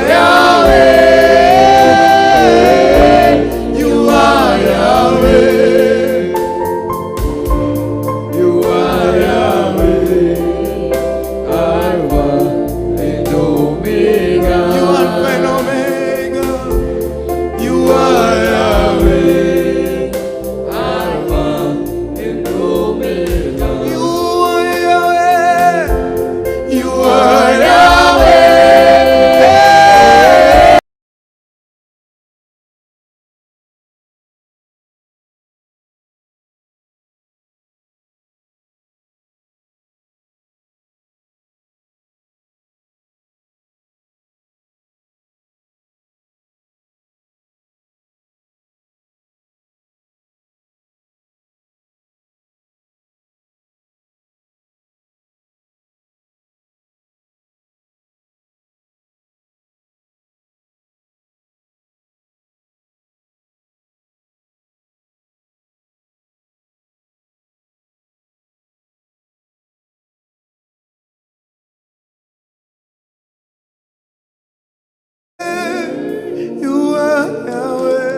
Yahweh. You are Yahweh. You are Yahweh, Alpha and Omega. You are Alpha and Omega. You are Yahweh. Alpha and Omega. You are Yahweh. You are Yahweh. You are Yahweh.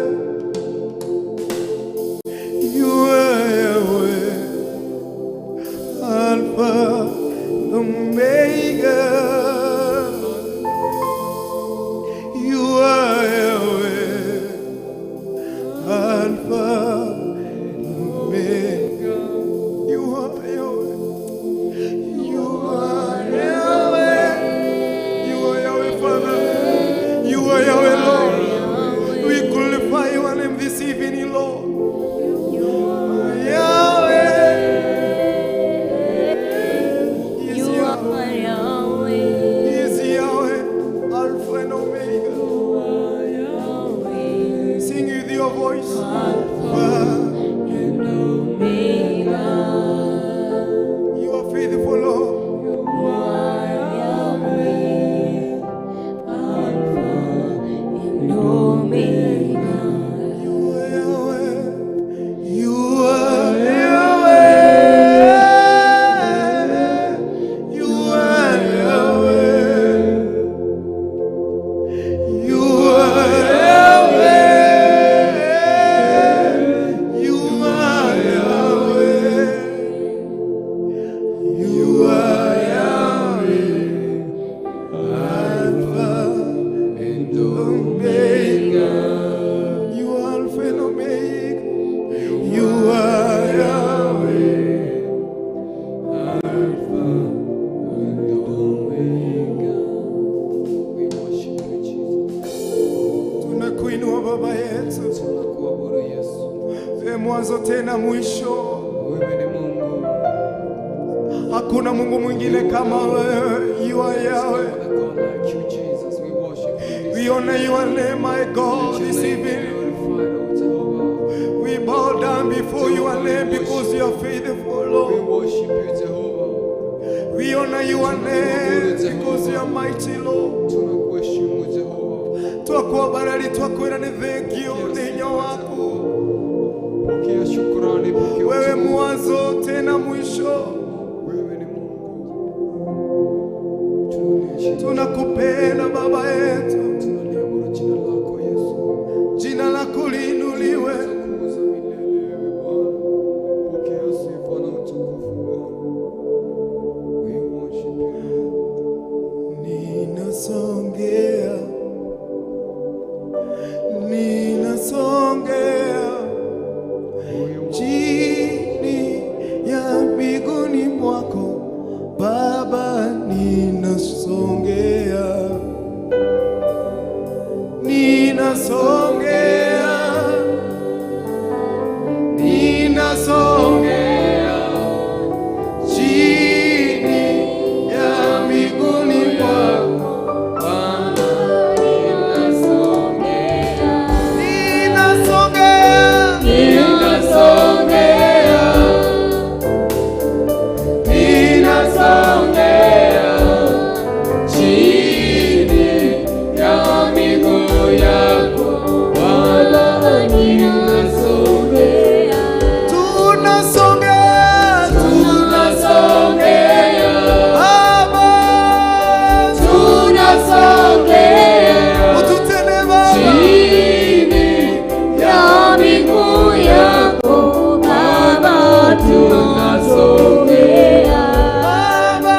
You are Yahweh. Alpha, Omega. You are Yahweh. Alpha, Omega. You are Yahweh. You are Yahweh. You are Yahweh, Father. You are Yahweh, Lord. We glorify your name this evening, Lord. Yahweh. He is You Yahweh. are Yahweh. He is Yahweh, Alpha and Omega. Sing with your voice. Alpha. And Omega. You are faithful, Lord. You are Yahweh. Alpha and Omega. You are Yahweh. You are Yahweh. You are Yahweh. You are Yahweh. You are Yahweh. You are Yahweh. Alpha And Omega. You are Alpha and Omega. You are Yahweh. Alpha and Omega. We worship you, Jesus. Tunakuinua Baba yetu, Tunakuabudu Yesu. e mwanzo tena mwisho. Wewe ni Mungu. Hakuna Mungu mwingine kama wewe. You are Yahweh. No other God like you, Jesus. We worship you this We honor your name, my God, Let your this name be evening. glorified, O Jehovah. We bow down before your name because you are faithful, We Lord. worship you, Jehovah. We honor your name because you are mighty, Lord. Tunakuheshimu Jehova. Twakubariki, twakwira ni thengio ni hinya waku. Pokea shukrani, pokea Wewe utukufu. mwanzo tena mwisho. Wewe ni Mungu. Tunaliheshimu, Tunakupenda Baba yetu. tunaliabudu jina lako Yesu. Jina lako liinuliwe. Tukuza milele ewe Bwana. Pokea sifa na utukufu Bwana. We worship you. Ninasongea, ninasongea chini ya miguuni mwako Baba, ninasongea, ninasongea, ninasongea chini ya miguuni mwako. Ninasongea, Ninasongea, ninasongea chini ya miguu yako Bwana, ninasongea, tunasongea, tunasongea, Baba, tunasongea ututende Baba, chini ya miguu yako Baba, tunasongea, Baba,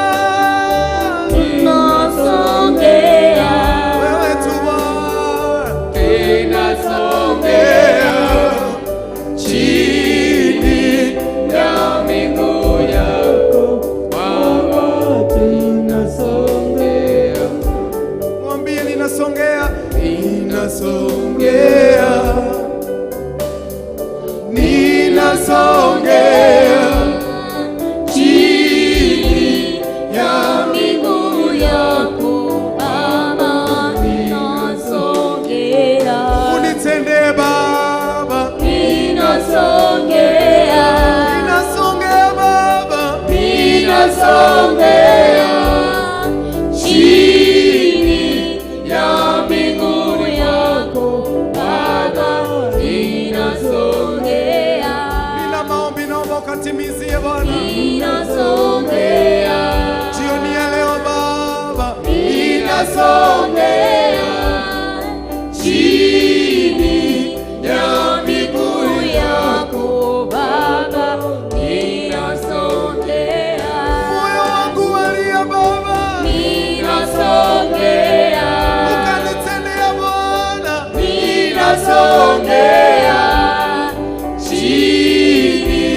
tunasongea, wewe tu Bwana, tunasongea chini ya miguu yako Baba, tunasongea, mwambie ninasongea, ninasongea, ninasongea chini ya Miguu yako Baba, ninasongea, unitende Baba, ninasongea, ninasongea Baba, ninasongea chini ya miguu yako Baba, ninasongea, nina maombi naomba ukatimizie Bwana ninasongea, jioni ya leo Baba, ninasongea chini ya miguu yako Baba, ninasongea, moyo wangu walia Baba, ninasongea, ukanitendea Bwana, ninasongea chini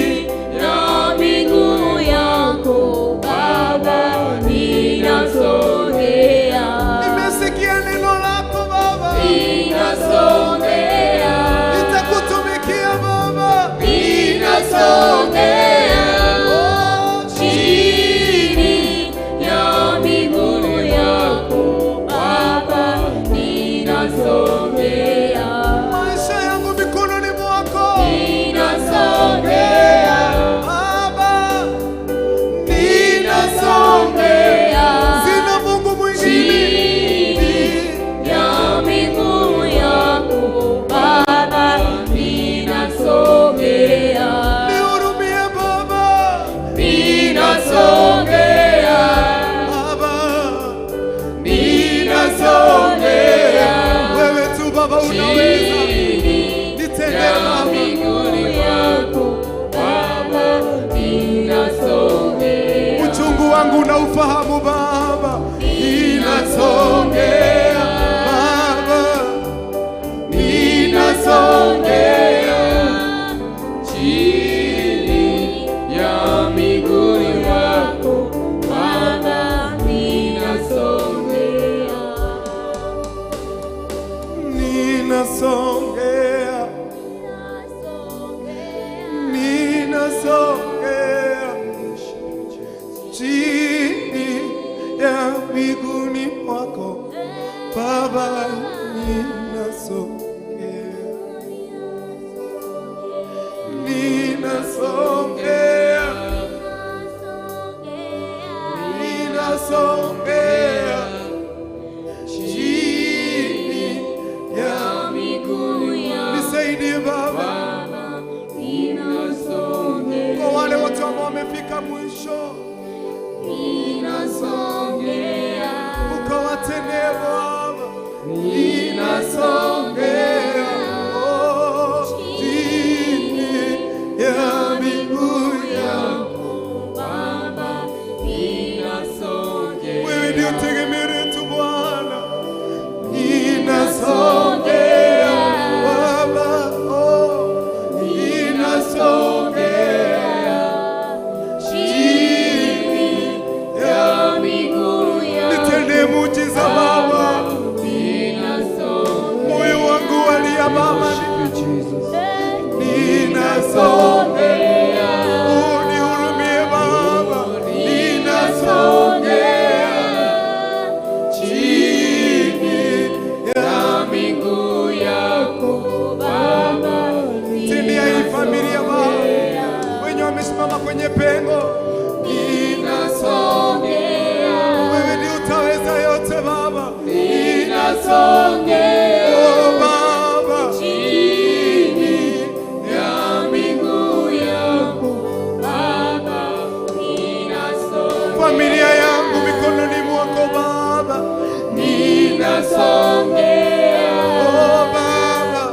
ya miguu yako Baba, ninasongea, nimesikia neno lako Baba, ninasongea, nitakutumikia Baba, ninasongea Oh, chini ya miguu yako Baba, ninasongea, maisha yangu mikononi mwako ninasongea, Baba, ninasongea, sina Mungu mwingine chini ya miguu yako Baba, ninasongea, nihurumie Baba, ninasongea Baba, ninasongea wewe tu Baba unaweza, chini nitende ya Baba, miguu yako Baba, ninasongea uchungu wangu unaufahamu Baba, ninasongea Baba, ninasongea chini ya miguu yako Baba, ninasongea, ninasongea, ninasongea chini ya miguuni mwako Baba, ninasongea, ninasongea, Ninasongea chini ya miguu yako. Nisaidie Baba, Ninasongea, kwa wale wote ambao wamefika mwisho, ninasongea, ukawatendee Baba. Ninasongea, oh, chini ya miguu yako. Baba, ninasongea. Wewe ndio tegemeo letu Bwana. Ninasongea Baba, oh, ninasongea Chini ya miguu yako. Nitendee muujiza Baba, Ninasongea, moyo wangu walia Baba, ninasongea, unihurumie Baba, ninasongea chini ya miguu yako Baba, Tendea hii familia Baba, wenye wamesimama kwenye pengo, ninasongea, wewe ndio utaweza yote Baba, ninasongea oh Baba, chini ya miguu yako Baba, ninasongea, familia yangu mikononi mwako Baba, ninasongea, oh Baba,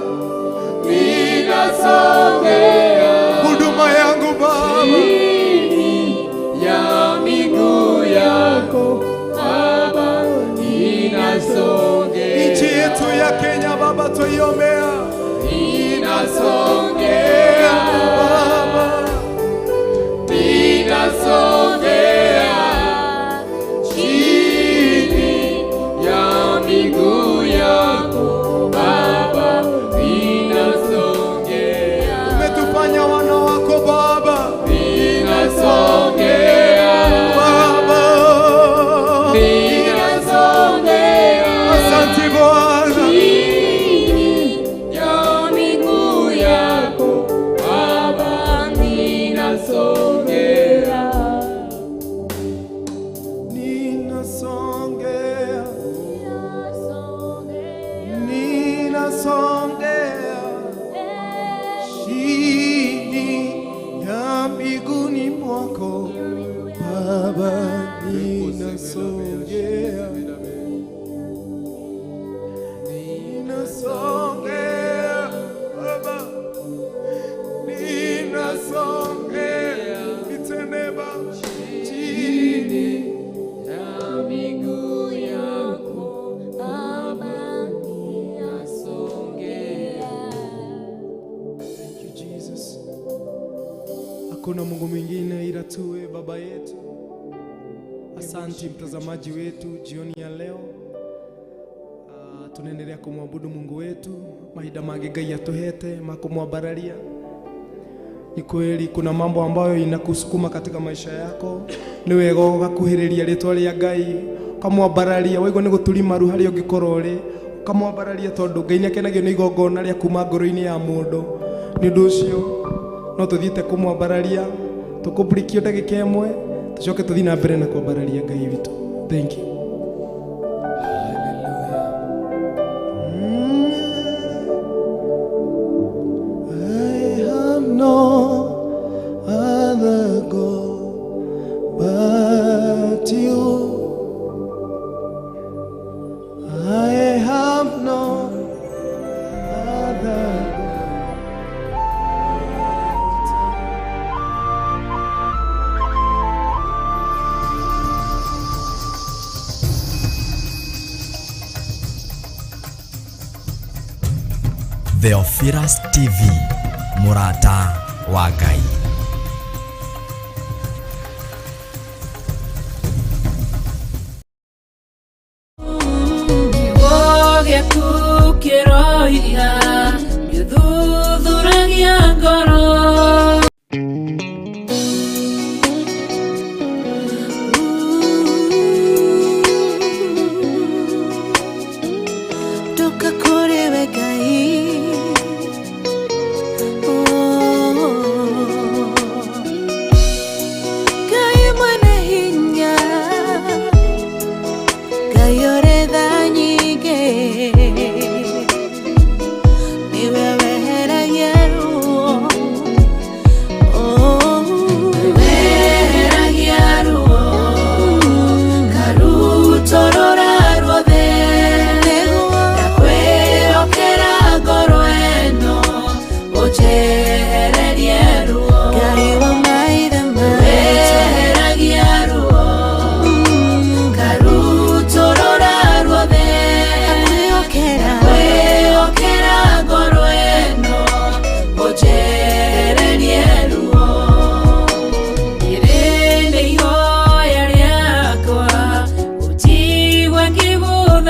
ninasongea huduma yangu Baba, chini ya miguu yako Baba, ninasongea, nchi yetu ya Kenya Baba, tuiombea ninasongea, Baba, ninasongea chini ya miguu yako Baba, ninasongea, umetufanya wana wako Baba, ninasongea, Baba, ninasongea asante Bwana. chini ya miguu yako Baba, ninasongea. Ninasongea, ninasongea chini ya miguuni mwako Baba, ninasongea, ninasongea Baba, ninasongea, nitende Baba chini Ya miguu yako Baba, ninasongea. Thank you, Jesus. Hakuna Mungu mwingine ila tu wewe Baba yetu. Asante mtazamaji wetu jioni ya leo. Tunaendelea kumwabudu Mungu wetu mahinda mangĩ Ngai atuhete makumwambararia. Ni kweli kuna mambo ambayo inakusukuma katika maisha yako, nĩ wega ũgakuhĩrĩria rĩtwa rĩa Ngai ũkamwambararia, waigua nĩ gũturi maru harĩa ũngĩkorwo ũrĩ ũkamwambararia, tondũ Ngai nĩ akenagio nĩ igongona rĩa kuma ngoro-inĩ ya mũndũ. Nĩ ũndũ ũcio no tũthiĩte kũmwambararia tũkũmburikio ndagĩka ĩmwe tũcoke tũthiĩ na mbere na kwambararia Ngai witũ. Thank you. I have no other God but you. I have no other God. Theophilus TV, Mũrata wa Ngai. Kiugo gĩaku kĩroiga gĩthuthuragia ngoro. Toka kũrĩ we Ngai. Oh. Ngai mwene hinya.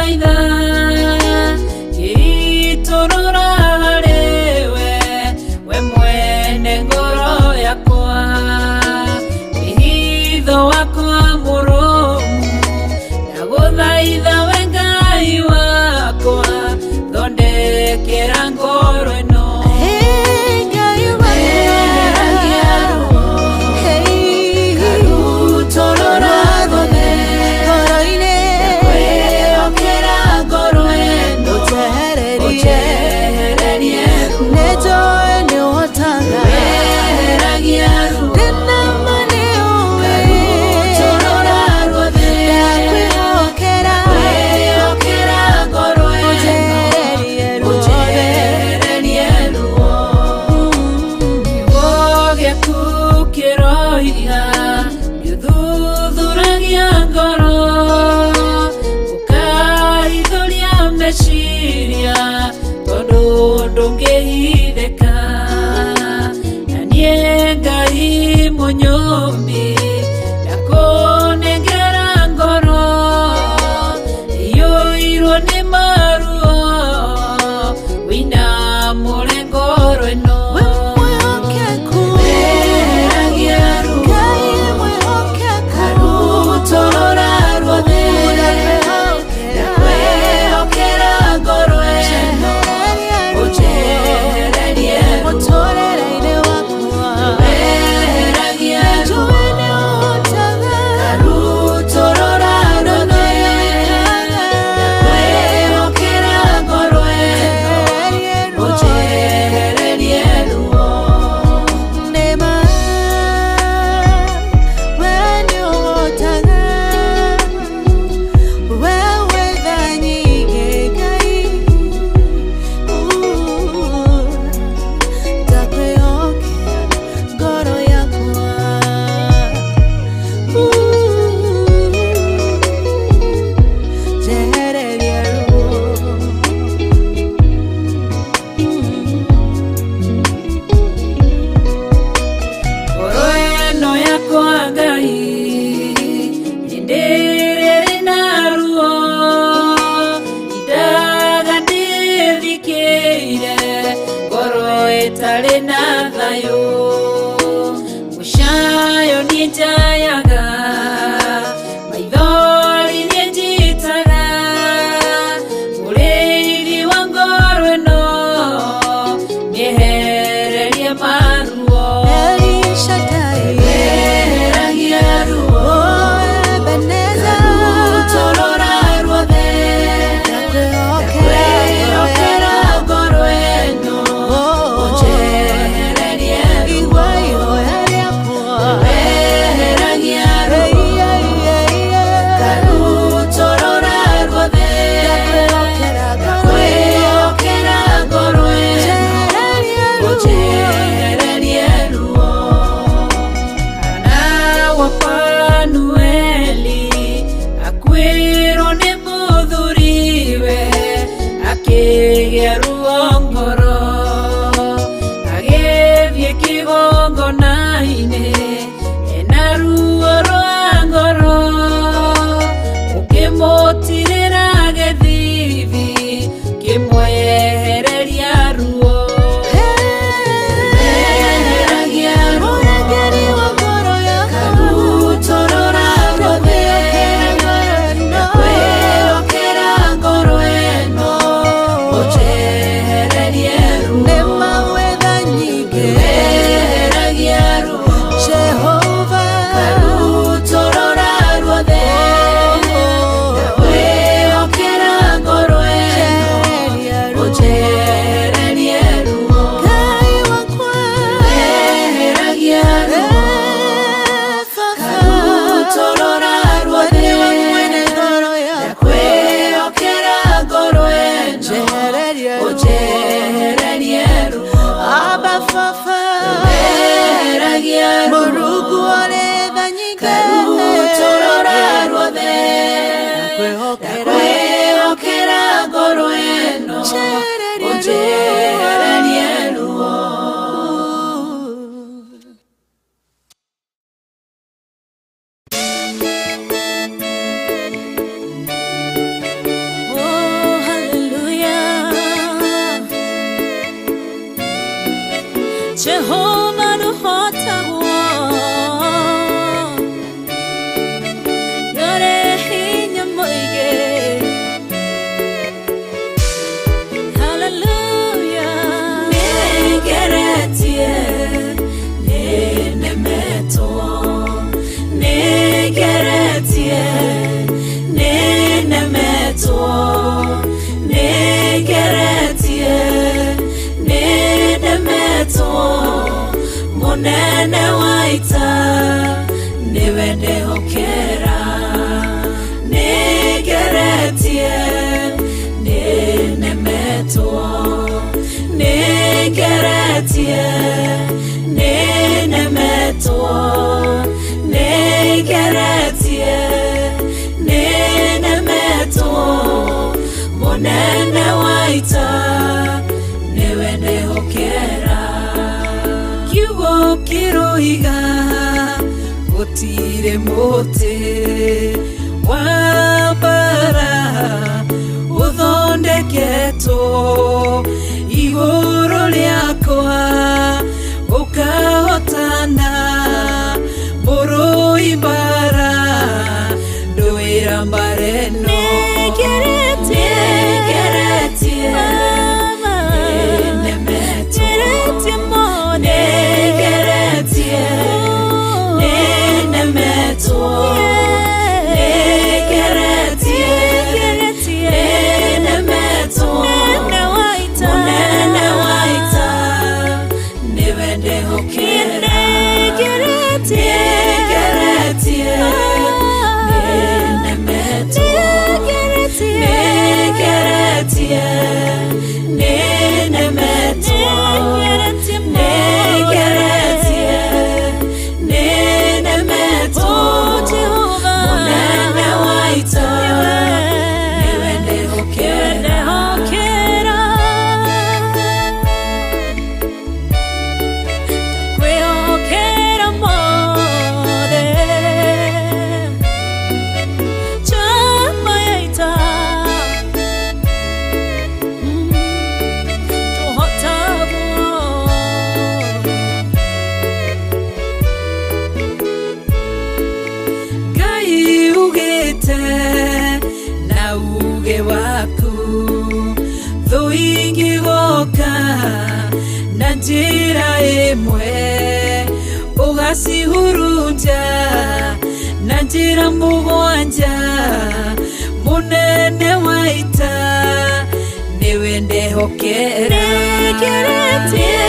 Ndagũthaitha ngĩitũrũra harĩwe, we mwene ngoro yakwa, wĩhitho wakwa mũrũmu. Ndagũthaitha we Ngai wakwa, thondekera ngoro ĩno. Weheragia ruo, ngarutũrũra ruothe, ndakwĩhokera ngoro ĩno, ũnjehererie ruo. Weheragia ruo, ngarutũrũra ruothe, ndakwĩhokera ngoro ĩno, ũnjehererie ruo. Kiugo gĩaku kĩroiga nĩũthuthuragia ngoro, ũkaithũria meciria, tondũ ndũngĩhithĩka. Na niĩ Ngai mũnyũmbi, ndakũnengera ngoro iyũirwo nĩ maruo, wĩinamũre ngoro ĩno. Weheragia ruo, ngarutũrũra ruothe, ndakwĩhokera ngoro ĩno, ũnjehererie ruo. Weheragia ruo, ngarutũrũra ruothe, ndakwĩhokera ngoro ĩno, ũnjehererie ruo. Ngoro ĩno yakwa Ngai, nĩndĩrĩrĩ na ruo, indaga ndĩthikĩire, ngoro ĩtarĩ na thayũ. Mũcayo niĩ njayaga, maithori niĩ njitaga, mũrĩithi wa ngoro ĩno, mĩehererie maruo. Weheragia ruo, ngarutũrũra ruothe, ndakwĩhokera ngoro ĩno, ũnjehererie ruo. Weheragia ruo, ngarutũrũra ruothe, ndakwĩhokera ngoro ĩno, ũnjehererie ruo. Hana wa Fanueli akuĩrwo nĩ mũthuriwe, akĩgĩa ruo ngoro, agĩthiĩ kĩgongona-inĩ ena ruo rwa ngoro, ũkĩmũtirĩra gĩthithi, kĩmwehereria ruo. Weheragia ruo, ngarutũrũra ruothe, ndakwĩhokera ngoro ĩno, ũnjehererie ruo. Weheragia ruo, ngarutũrũra ruothe, ndakwĩhokera ngoro ĩno, ũnjehererie ruo. Weheragia ruo, ngarutũrũra ruothe, ndakwĩhokera ngoro ĩno, ũnjehererie ruo. Weheragia ruo, ngarutũrũra ruothe, ndakwĩhokera ngoro ĩno, ũnjehererie ruo. Oh. Jehova nũhotagwo Nĩũrĩ hinya mũingĩ. Hallelujah. Nĩngeretie, nĩnemetwo. Nĩngeretie, nĩnemetwo. Nĩngeretie, nĩnemetwo. Mũnene wa ita nĩwe ndehokera. Nĩngeretie, nĩnemetwo. Nĩngeretie, nĩnemetwo. Nĩngeretie, nĩnemetwo. Mũnene wa ita nĩwe ndehokera. Kiugo kĩroiga gũtirĩ mũtĩ wa mbara ũthondeketwo igũrũ rĩakwa ũkahotana mũrũi mbara ndũĩra mbara ĩno. Nĩngeretie, nĩnemetwo. Nĩngeretie, nĩnemetwo. Nĩngeretie, nĩnemetwo. Mũnene wa ita nĩwe ndehokera. Nĩngeretie, nĩnemetwo. Nĩngeretie, nĩnemetwo. Nĩngeretie, nĩnemetwo. Mũnene wa ita nĩwe ndehokera. Kwĩhokera mothe chama ya ita tũhotagwo. Ngai ugĩte na uge waku thũ ingĩgoka na njĩra ĩmwe ũgacihurunja na njĩra mũgwanja. Mũnene wa ita nĩwe ndehokera. Nĩngeretie,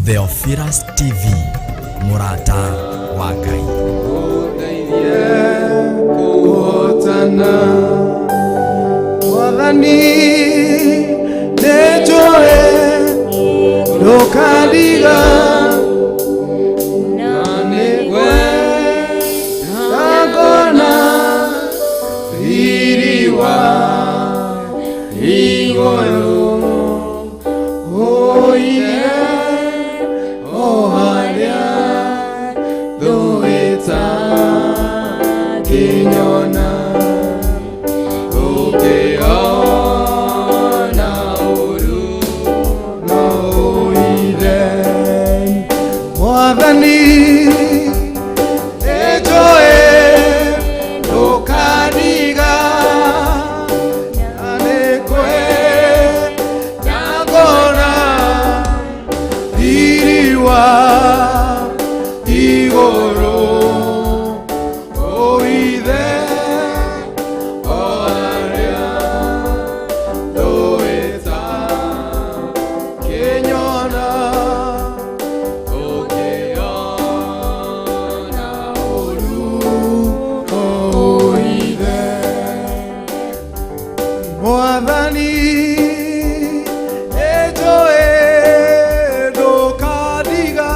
Theophilus TV, mũrata wa Ngai. Kũhotana Mwathani nĩnjũĩ ndũkandiga na nĩngwenda ngona riri wa igũrũ oire o harĩa thũĩta kĩnyona ũkĩona ũru no ũire Mwathani nĩnjũĩ ndũkandiga na nĩngwenda ngona riri wa igũrũ oithe o harĩa ndũĩta kĩnyona ũkĩona ũru oithe Mwathani nĩnjũĩ ndũkandiga.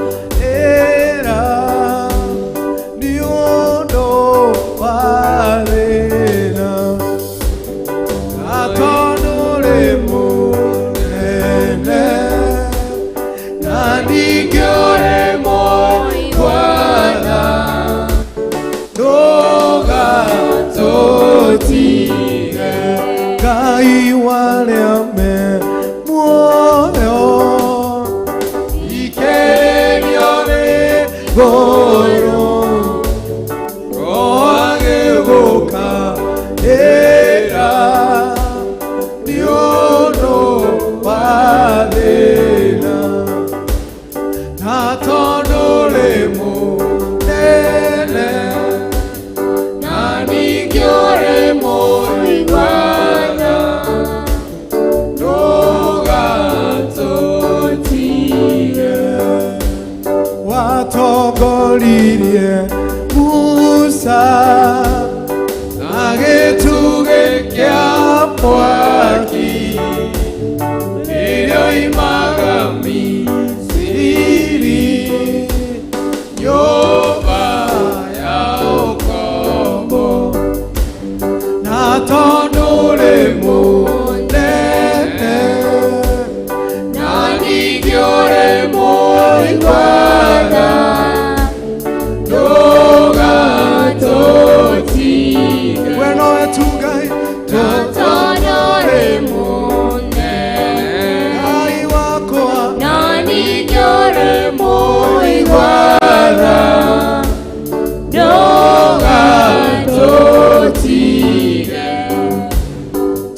Agĩgũkaĩra nĩ ũndũ wa thĩna, na tondũ ũrĩ mũnene, na ningĩ ũrĩ mũigua-tha, ndũgatũtige. Ngai wa arĩa me muoyo, ikĩrĩrio nĩ ngoro, agĩgũkaĩra nĩ ũndũ wa thĩna, na tondũ ũrĩ mũnene, na ningĩ ũrĩ mũigua-tha, ndũgatũtige. Watongoririe Musa na gĩtugĩ kĩa mwaki rĩrĩa oimaga Misiri, nyũmba ya ũkombo, na tondũ ũrĩ mũnene, na ningĩ ũrĩ mũigua-tha, ndũgatũtige. We nowe tu Ngai, Tondũ ũrĩ mũnene, Ngai wakwa, na ningĩ ũrĩ mũigua-tha, ndũgatũtige.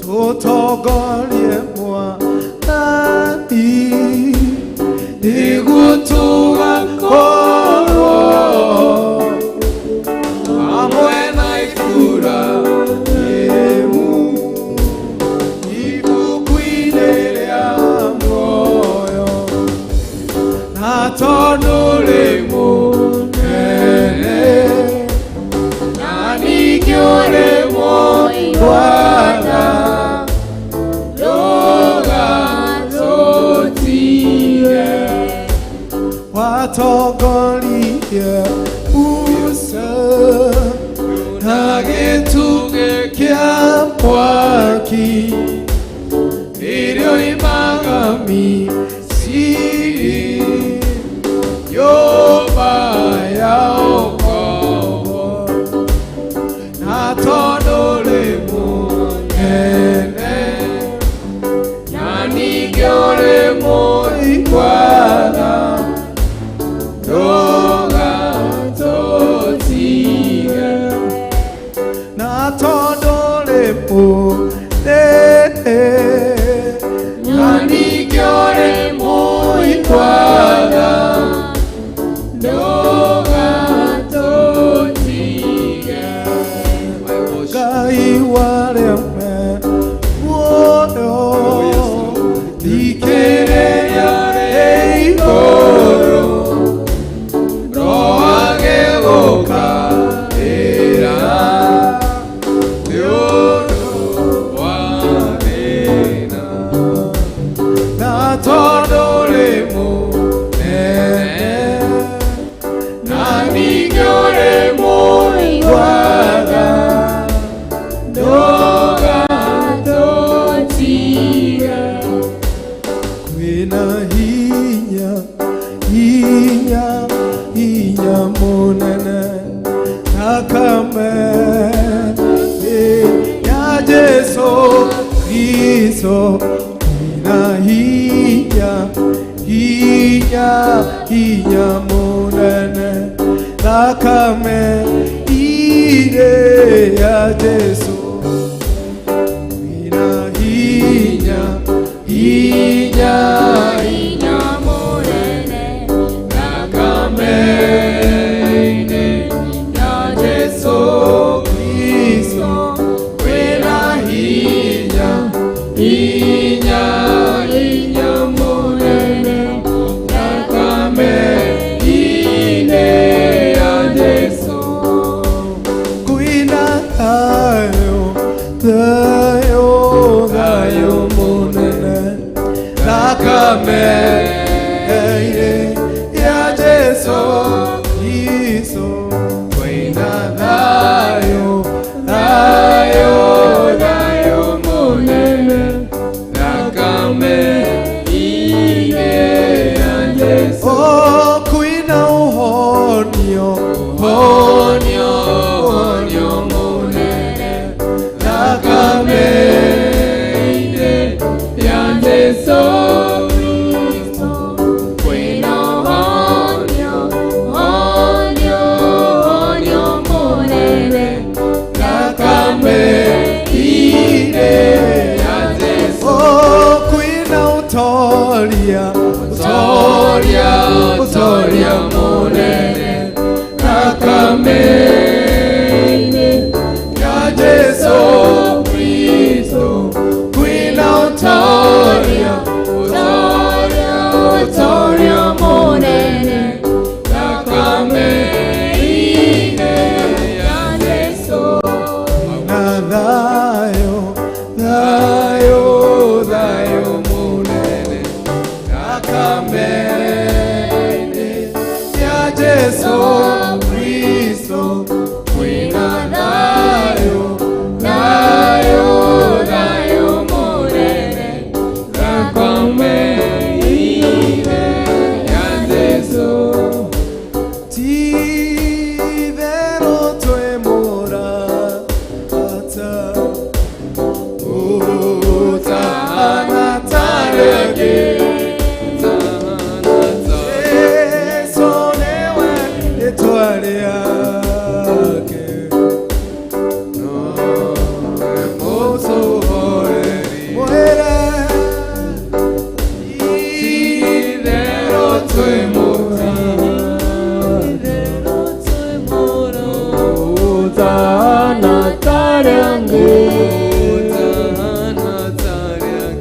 Tũtongorie Mwathani, nĩguo tũgakorwo hamwe na Iburahĩmu ibuku-inĩ rĩa muoyo, na tondũ ũrĩ mũnene, na ningĩ ũrĩ mũigua-tha, ndũgatũtige. Watongoririe Musa na gĩtugĩ kĩa mwaki rĩrĩa oimaga Misiri, nyũmba ya ũkombo, na tondũ ũrĩ mũnene, na ningĩ ũrĩ mũigua-tha, ndũgatũtige. Na tondũ ũrĩ mũnene, na ningĩ ũrĩ mũigua-tha, ndũgatũtige. Ngai wa arĩa me muoyo, thikĩrĩria igũrũ, roagĩgũkaĩra nĩ ũndũ wa thĩna, na tondũ ũrĩ mũnene, na ningĩ ũrĩ mũigua-tha, ndũgatũtige. Kwĩna hinya, hinya, hinya mũnene thakame ya Jesu Kristo. Kwĩna hinya, hinya, hinya mũnene thakame ire ya Jesu. Kwĩna hinya, hinya, Hinya mũnene thakame-inĩ ya Jesu Kristo, kwĩna hinya, hinya, hinya mũnene thakame-inĩ ya Jesu. Kwĩna thayũ. Jesu Kristo Kwĩna thayũ, thayũ, thayũ mũnene, thakame ire ya Jesu. Ti-itherũ twĩ mũrata ũtahana ta rĩngĩ. Jesu nĩwe rĩtwa rĩake. Mwĩre Ti-itherũ twĩ Utahana taryange.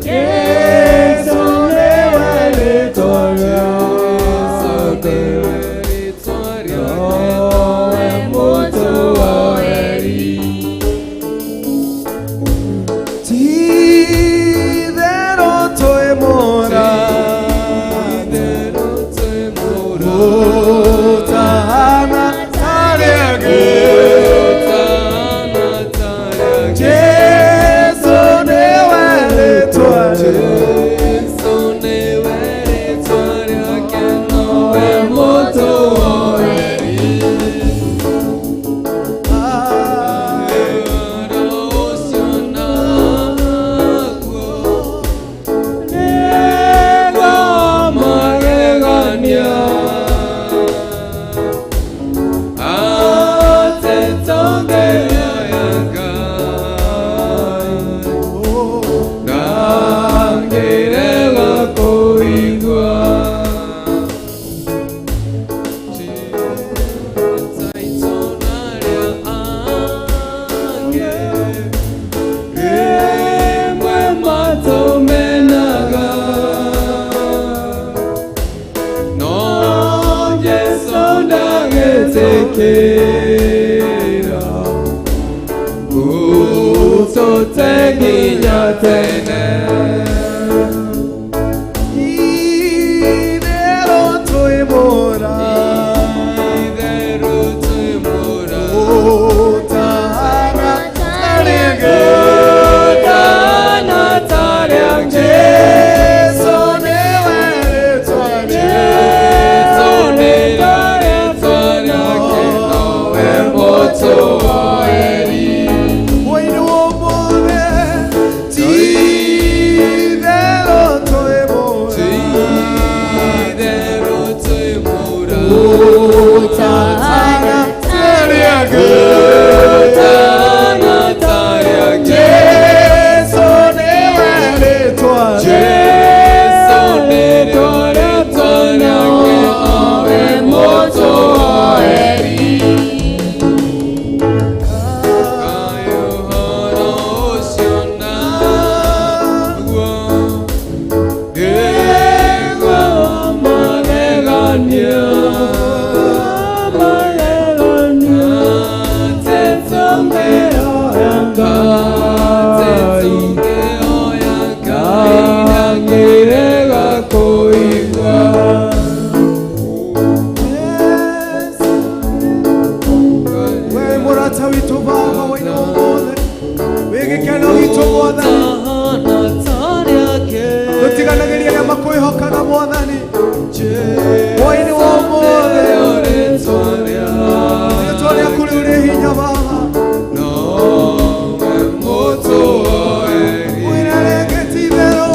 Jesu nĩwe rĩtwa rĩake. Nowe mũtũoeri. Ti-itherũ twĩ mũrata ũtahana ta rĩngĩ. Jesu nĩwe rĩtwa rĩake. Tekera utoteginya tene. Ti-itherũ twĩ mũrata Itherũ twĩ mũrata ũtahana ta rĩngĩ. Ũtahana ta rĩngĩ. Jesu nĩwe rĩtwa rĩake. Jesu nĩwe rĩtwa rĩake, nowe mũtũoeri. Mũini wa ũmũthĩ, ti-itherũ twĩ mũrata Itherũ twĩ mũrata ũtahana ta rĩngĩ. Ũtahana ta rĩngĩ. Jesu nĩwe rĩtwa rĩake. Jesu nĩwe rĩtwa rĩake, nowe mũtũoeri. Kaĩ ũhoro ũcio naguo nĩguo magegania, atĩ tũngĩhoya Ngai ndangĩrega kũigua. We mũrata witũ Baba waini wa ũmũthĩ, wĩ gĩkeno gitũ Mwathani, tũtiganagĩria arĩa makwĩhokaga Mwathani. Waini wa ũmũthĩ, rĩtwa rĩaku rĩu rĩ hinya Baba. Mwĩre rĩngĩ ti-itherũ,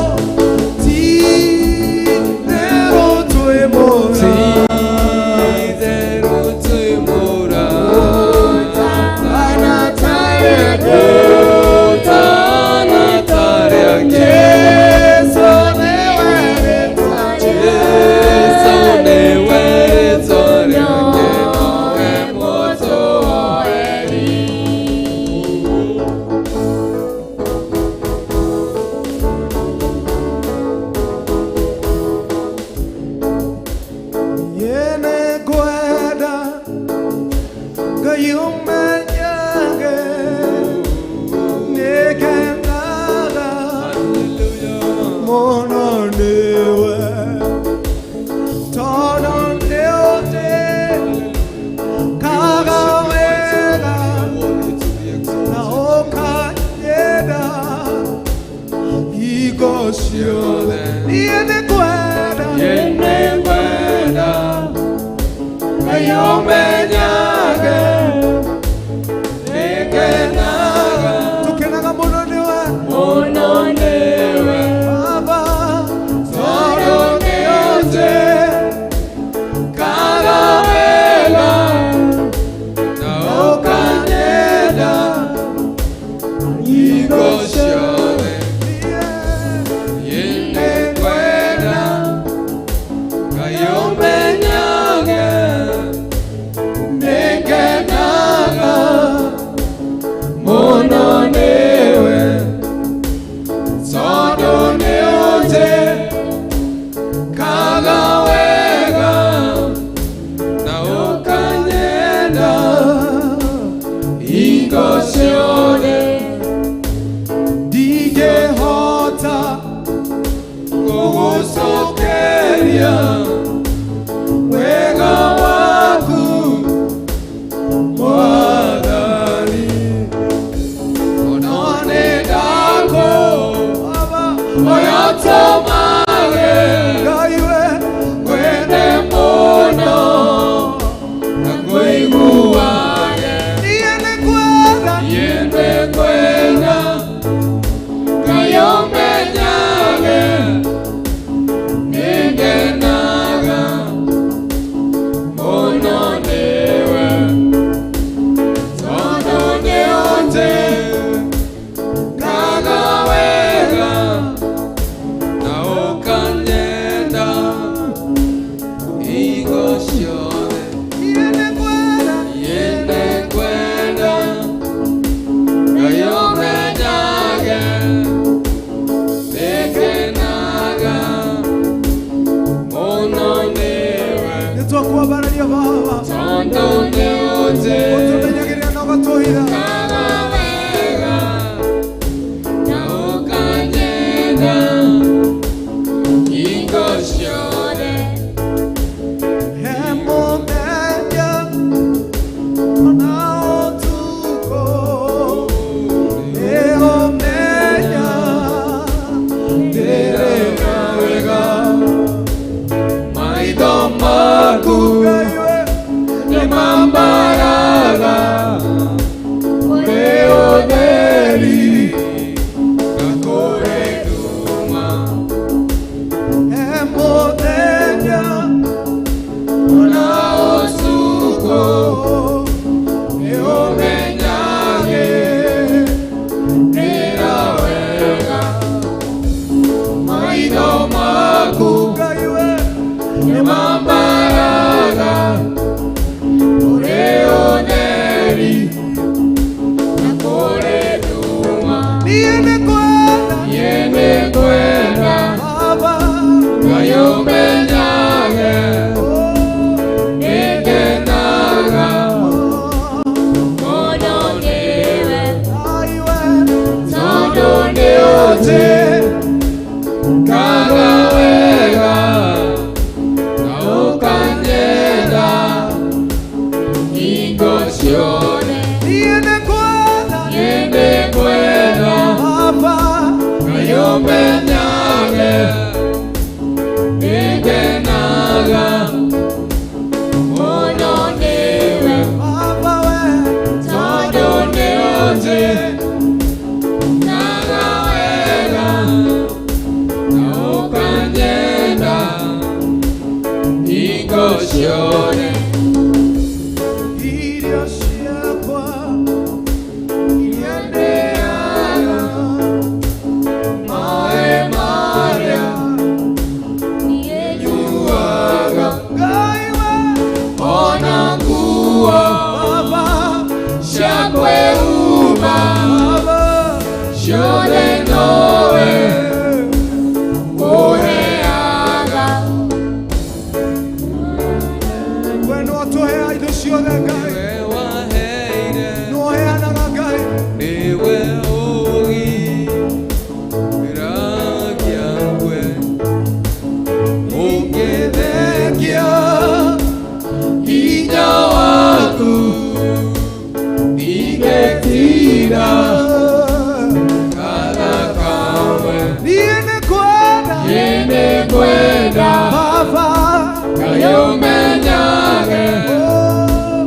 ti-itherũ twĩ mũrata ũtahana ta rĩngĩ. Jesu nĩwe rĩtwa Yene ngwenda Ngai ũmenyage nĩngenaga mũno nĩwe tondũ nĩũnjĩte. Ngayũmenyage nĩngenaga mũno nĩwe tondũ nĩũnjĩkaga wega na ũkanyenda hingo ciothe. Ndingĩhota gũgũcokeria wega waku Mwathani, ona nĩ ndakũ Baba oya tũmage Ngai we wende mũno na kũiguage. Niĩ nĩ kwenda Niĩ nĩngwenda Ngai ũmenyage nĩngenaga mũno nĩwe tondũ nĩũnjĩkaga wega na ũkanyenda hingo ciothe. Niĩ nĩ kwenda Niĩ nĩngwenda Ngai ũmenyage nĩngenaga mũno nĩwe nĩtwakwambararia Baba tondũ nĩũnjĩkaga ũtũmenyagĩrĩra na ũgatũhitha wega na ũkanyenda hingo ciothe. He mũthenya ona ũtukũ nĩũmenya ndĩrĩ na wega. Maitho maku Ngai we nĩmambaraga kũrĩ ũtheri na kũrĩ nduma. He mũthenya Ona ũtukũ nĩũmenyage nĩra wega. Maitho maku Ngai we nĩmambaraga kũrĩ ũtheri na kũrĩ nduma. Niĩ nĩngwenda Niĩ nĩngwenda Baba Ngai ũmenyage nĩngenaga Mũno nĩwe Ngai we tondũ nĩũnjĩkaga wega na ũkanyenda hingo ciothe. Niĩ nĩngwenda Niĩ nĩngwenda Baba Ngai ũmenyage nĩngenaga mũno nĩwe Baba we tondũ nĩũnjĩkaga wega na ũkanyenda hingo ciothe. Irio ciakwa iria ndĩaga Maĩ marĩa niĩ nyuaga Ngai we ona nguo Baba cia kwĩhumba Baba ciothe nowe ũheaga. We no atũheaga indo ciothe Ngai We waheire nĩũheanaga Ngai nĩwe ũgiragia ngwe ũngĩthengia hinya waku ndingĩtira kana kamwe. Niĩ nĩngwenda Niĩ nĩngwenda Baba Ngai ũmenyage oh.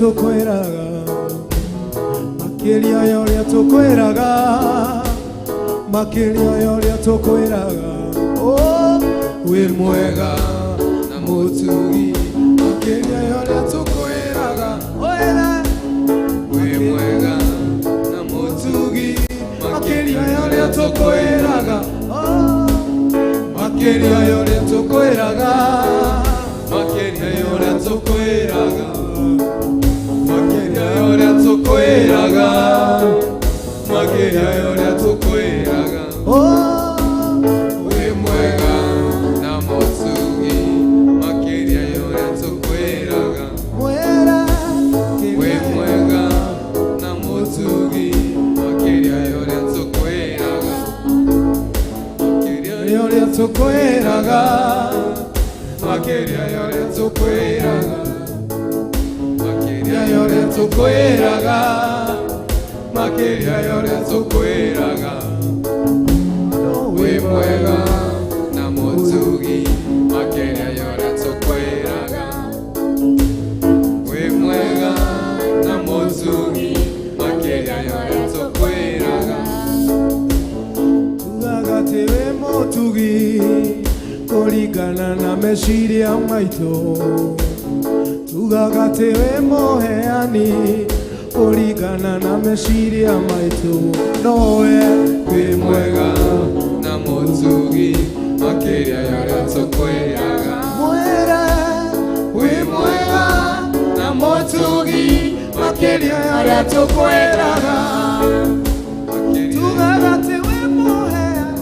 Tũkwĩraga, makĩria ya ũrĩa tũkwĩraga, makĩria ya ũrĩa tũkwĩraga. Oh, wĩ mwega na mũtugi, makĩria ya ũrĩa tũkwĩraga. Oera. Wĩ mwega na mũtugi, Makĩria ya ũrĩa tũkwĩraga. Oh, makĩria ya ũrĩa tũkwĩraga, makĩria ya ũrĩa tũkwĩraga, makĩria ya ũrĩa tũkwĩraga, makĩria ya ũrĩa tũkwĩraga. Oh, Wĩ mwega na mũtugi, makĩria ya ũrĩa tũkwĩraga. Mwera. Wĩ mwega na mũtugi, makĩria ya ũrĩa tũkwĩraga, makĩria Ya ũrĩa tũkwĩraga, makĩria ya ũrĩa tũkwĩraga, makĩria ya ũrĩa tũkwĩraga, makĩria ya ũrĩa tũkwĩraga. Wĩ mwega na mũtugi, makĩria ya ũrĩa tũkwĩraga. Wĩ mwega na mũtugi, makĩria ya ũrĩa tũkwĩraga. Tugaga atĩ wĩ mũtugi kũringana na meciria maitũ, tugaga atĩ wĩ mũheani kũringana na meciria maitũ, nowe Wĩ mwega na mũtugi, makĩria ya ũrĩa tũkwĩraga. Mwera. Wĩ mwega na mũtugi, makĩria ya ũrĩa tũkwĩraga. Makĩria Tugaga atĩ wĩ mũheani,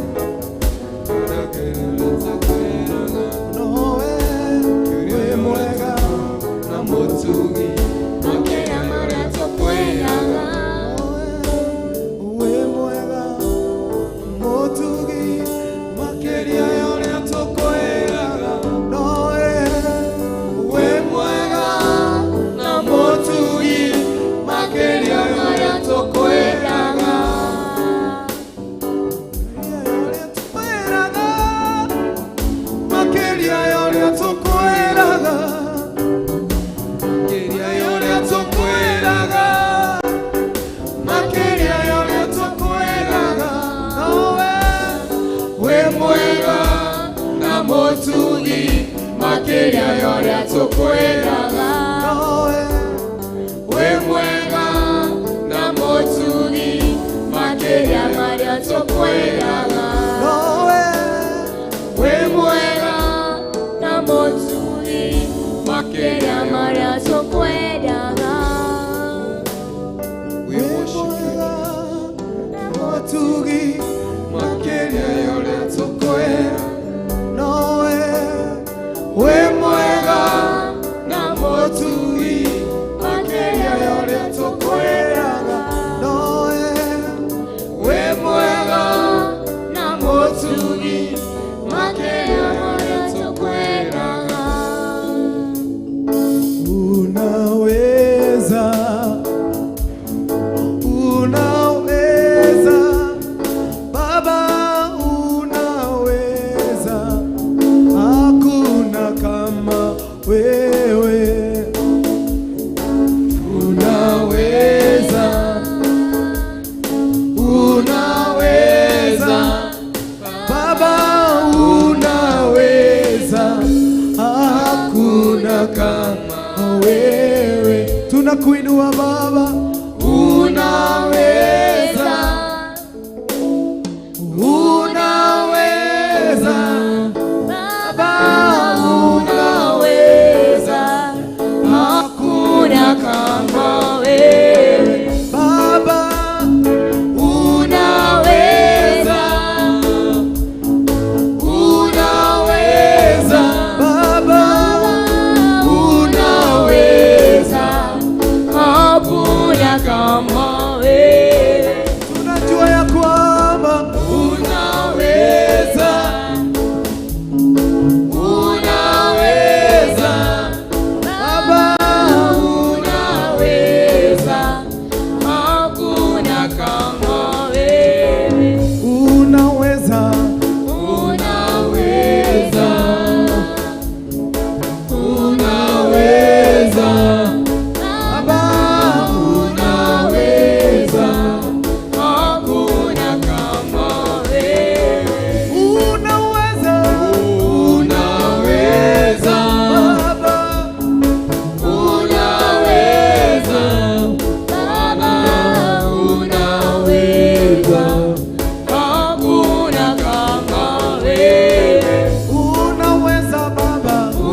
nowe wĩ mwega na mũtugi, makĩria ya ũrĩa tũkwĩraga. Wĩ mwega mũtugi, makĩria ya ũrĩa tũkwĩraga, nowe Wĩ mwega na mũtugi, makĩria ya ũrĩa tũkwĩraga. Makĩria ya ũrĩa tũkwĩraga, Makĩria ya ũrĩa tũkwĩraga, makĩria ya ũrĩa tũkwĩraga. Nowe Wĩ mwega na mũtugi, makĩria ya ũrĩa tũkwĩraga. Nowe Wĩ mwega na mũtugi, makĩria ya ũrĩa tũkwĩraga. Nowe Wĩ mwega na mũtugi, makĩria ya marĩa tũkwĩraga. We Wĩ worship you. mwega mũtugi, Makĩria ya ũrĩa tũkwĩraga. Nowe Wĩ mwega na mũtugi, makĩria ya ũrĩa tũkwĩraga. Nowe Wĩ mwega na mũtugi, makĩria ya ũrĩa marĩa tũkwĩraga. tũkwĩraga. Unaweza, unaweza, Baba unaweza, hakuna kama wewe. Unaweza, unaweza, Baba unaweza, hakuna kama wewe. Tunakuinua Baba, unaweza, unaweza, Baba unaweza, hakuna kama wewe. Baba Unaweza, unaweza, Baba unaweza, hakuna kama wewe. Tunajua ya kwamba unaweza,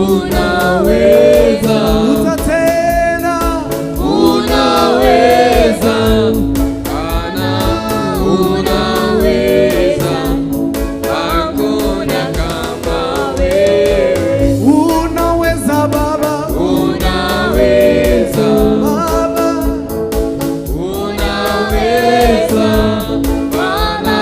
Unaweza. Utatenda. Unaweza. Bwana, unaweza. Hakuna kama wewe. Unaweza Baba. Unaweza. Baba. Unaweza. Bwana,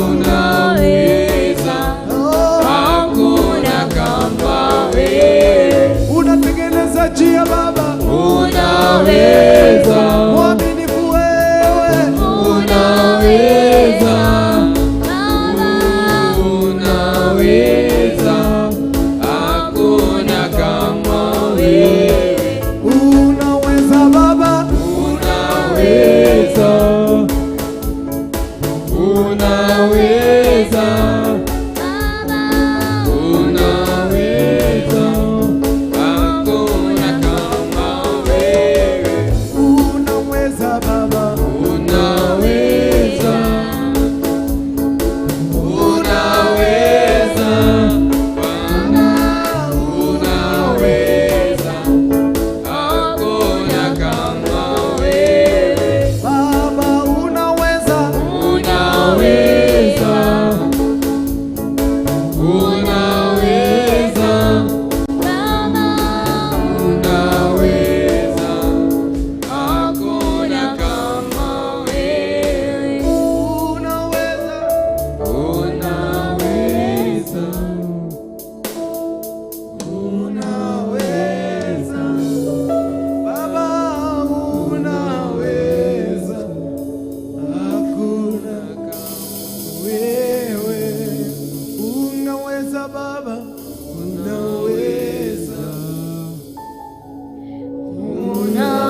unaweza. Oh. Hakuna kama wewe. Unatengeneza njia Baba. Unaweza. Mwaminifu wewe. Unaweza. Unaweza. Hakuna kama wewe. Unaweza Baba. Unaweza. Unaweza. Unaweza. Hakuna kama wewe. Unaweza Baba. Unaweza. Unaweza. Bwana, unaweza. Hakuna kama wewe. Baba unaweza. Unaweza. Unaweza. Unaweza. Hakuna kama wewe. Unaweza. Unaweza. Unaweza. Baba unaweza. Hakuna kama wewe. Unaweza Baba. Unaweza.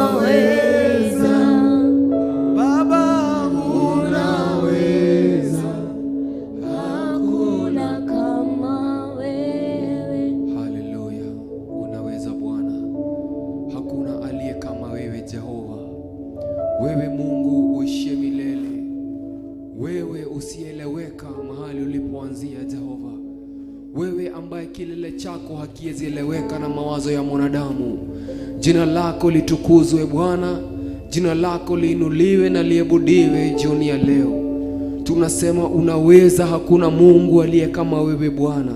Unaweza. Baba unaweza. Hakuna kama wewe. Haleluya, unaweza Bwana, hakuna aliye kama wewe Jehova. Wewe Mungu uishie milele, wewe usieleweka mahali ulipoanzia Jehova, wewe ambaye kilele chako hakiwezi eleweka na mawazo ya mwanadamu. Jina lako litukuzwe Bwana, jina lako liinuliwe na liabudiwe jioni ya leo. Tunasema unaweza, hakuna Mungu aliye kama wewe Bwana.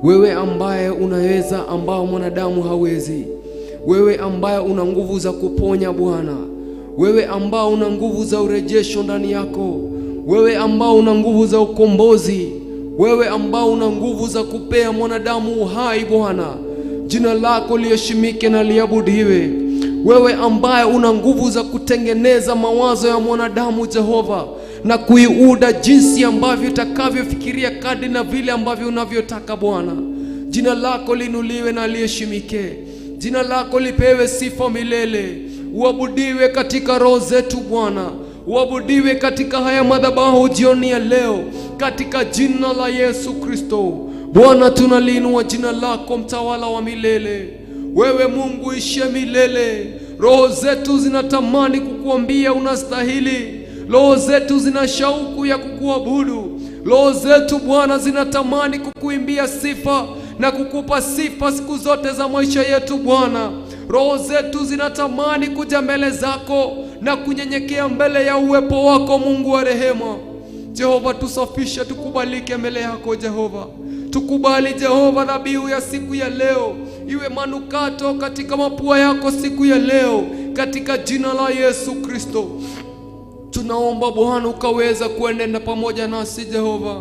Wewe ambaye unaweza ambao mwanadamu hawezi. Wewe ambaye una nguvu za kuponya Bwana. Wewe ambao una nguvu za urejesho ndani yako. Wewe ambao una nguvu za ukombozi. Wewe ambao una nguvu za kupea mwanadamu uhai Bwana. Jina lako liheshimike na liabudiwe. Wewe ambaye una nguvu za kutengeneza mawazo ya mwanadamu Jehova, na kuiuda jinsi ambavyo utakavyofikiria kadri na vile ambavyo unavyotaka Bwana. Jina lako liinuliwe na liheshimike. Jina lako lipewe sifa milele. Uabudiwe katika roho zetu Bwana, uabudiwe katika haya madhabahu jioni ya leo, katika jina la Yesu Kristo. Bwana, tunaliinua jina lako, mtawala wa milele. Wewe Mungu uishie milele. Roho zetu zinatamani kukuambia unastahili. Roho zetu zina shauku ya kukuabudu. Roho zetu Bwana zinatamani kukuimbia sifa na kukupa sifa siku zote za maisha yetu Bwana. Roho zetu zinatamani kuja mbele zako na kunyenyekea mbele ya uwepo wako, Mungu wa rehema. Jehova, tusafishe, tukubalike mbele yako Jehova. Tukubali Jehova dhabihu ya siku ya leo iwe manukato katika mapua yako siku ya leo, katika jina la Yesu Kristo. Tunaomba Bwana ukaweza kuenenda pamoja nasi Jehova.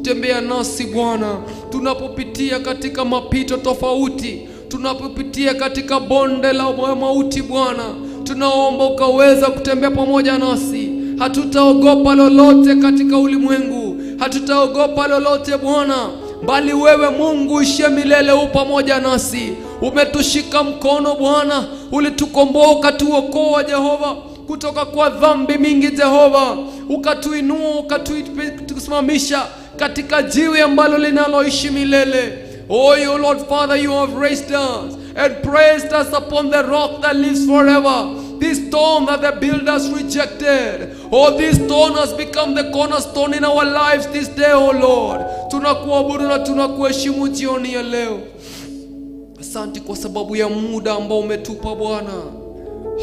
Tembea nasi Bwana, tunapopitia katika mapito tofauti, tunapopitia katika bonde la mauti Bwana, tunaomba ukaweza kutembea pamoja nasi. Hatutaogopa lolote katika ulimwengu, hatutaogopa lolote Bwana, bali wewe Mungu uishie milele u pamoja nasi. Umetushika mkono Bwana, ulitukomboa ukatuokoa Jehova kutoka kwa dhambi mingi Jehova, ukatuinua ukatusimamisha katika jiwe ambalo linaloishi milele. Oh, you Lord Father, you have raised us and placed us upon the rock that lives forever. This stone that the builders rejected. Oh, this stone has become the cornerstone in our lives this day, oh Lord. Tunakuabudu na tunakuheshimu jioni ya leo. Asante kwa sababu ya muda ambao umetupa Bwana.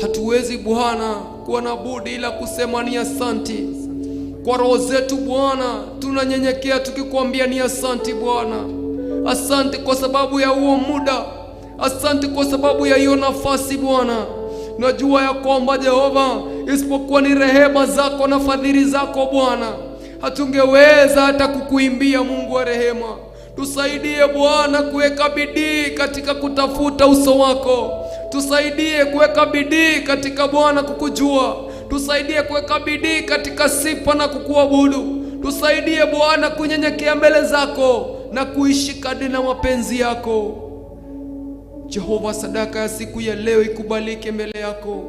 Hatuwezi Bwana kuwa na budi ila kusema ni asanti. Kwa roho zetu Bwana tunanyenyekea tukikwambia ni asanti Bwana. Asante kwa sababu ya huo muda, asante kwa sababu ya hiyo nafasi Bwana. Najua ya kwamba Jehova, isipokuwa ni rehema zako na fadhili zako Bwana, hatungeweza hata kukuimbia. Mungu wa rehema, tusaidie Bwana kuweka bidii katika kutafuta uso wako. Tusaidie kuweka bidii katika Bwana kukujua. Tusaidie kuweka bidii katika sifa na kukuabudu. Tusaidie Bwana kunyenyekea mbele zako na kuishi kadri na mapenzi yako. Jehova, sadaka ya siku ya leo ikubalike mbele yako,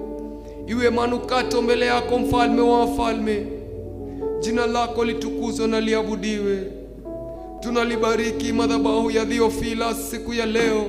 iwe manukato mbele yako, mfalme wa wafalme. Jina lako litukuzwe na liabudiwe. Tunalibariki madhabahu ya Theophilus siku ya leo,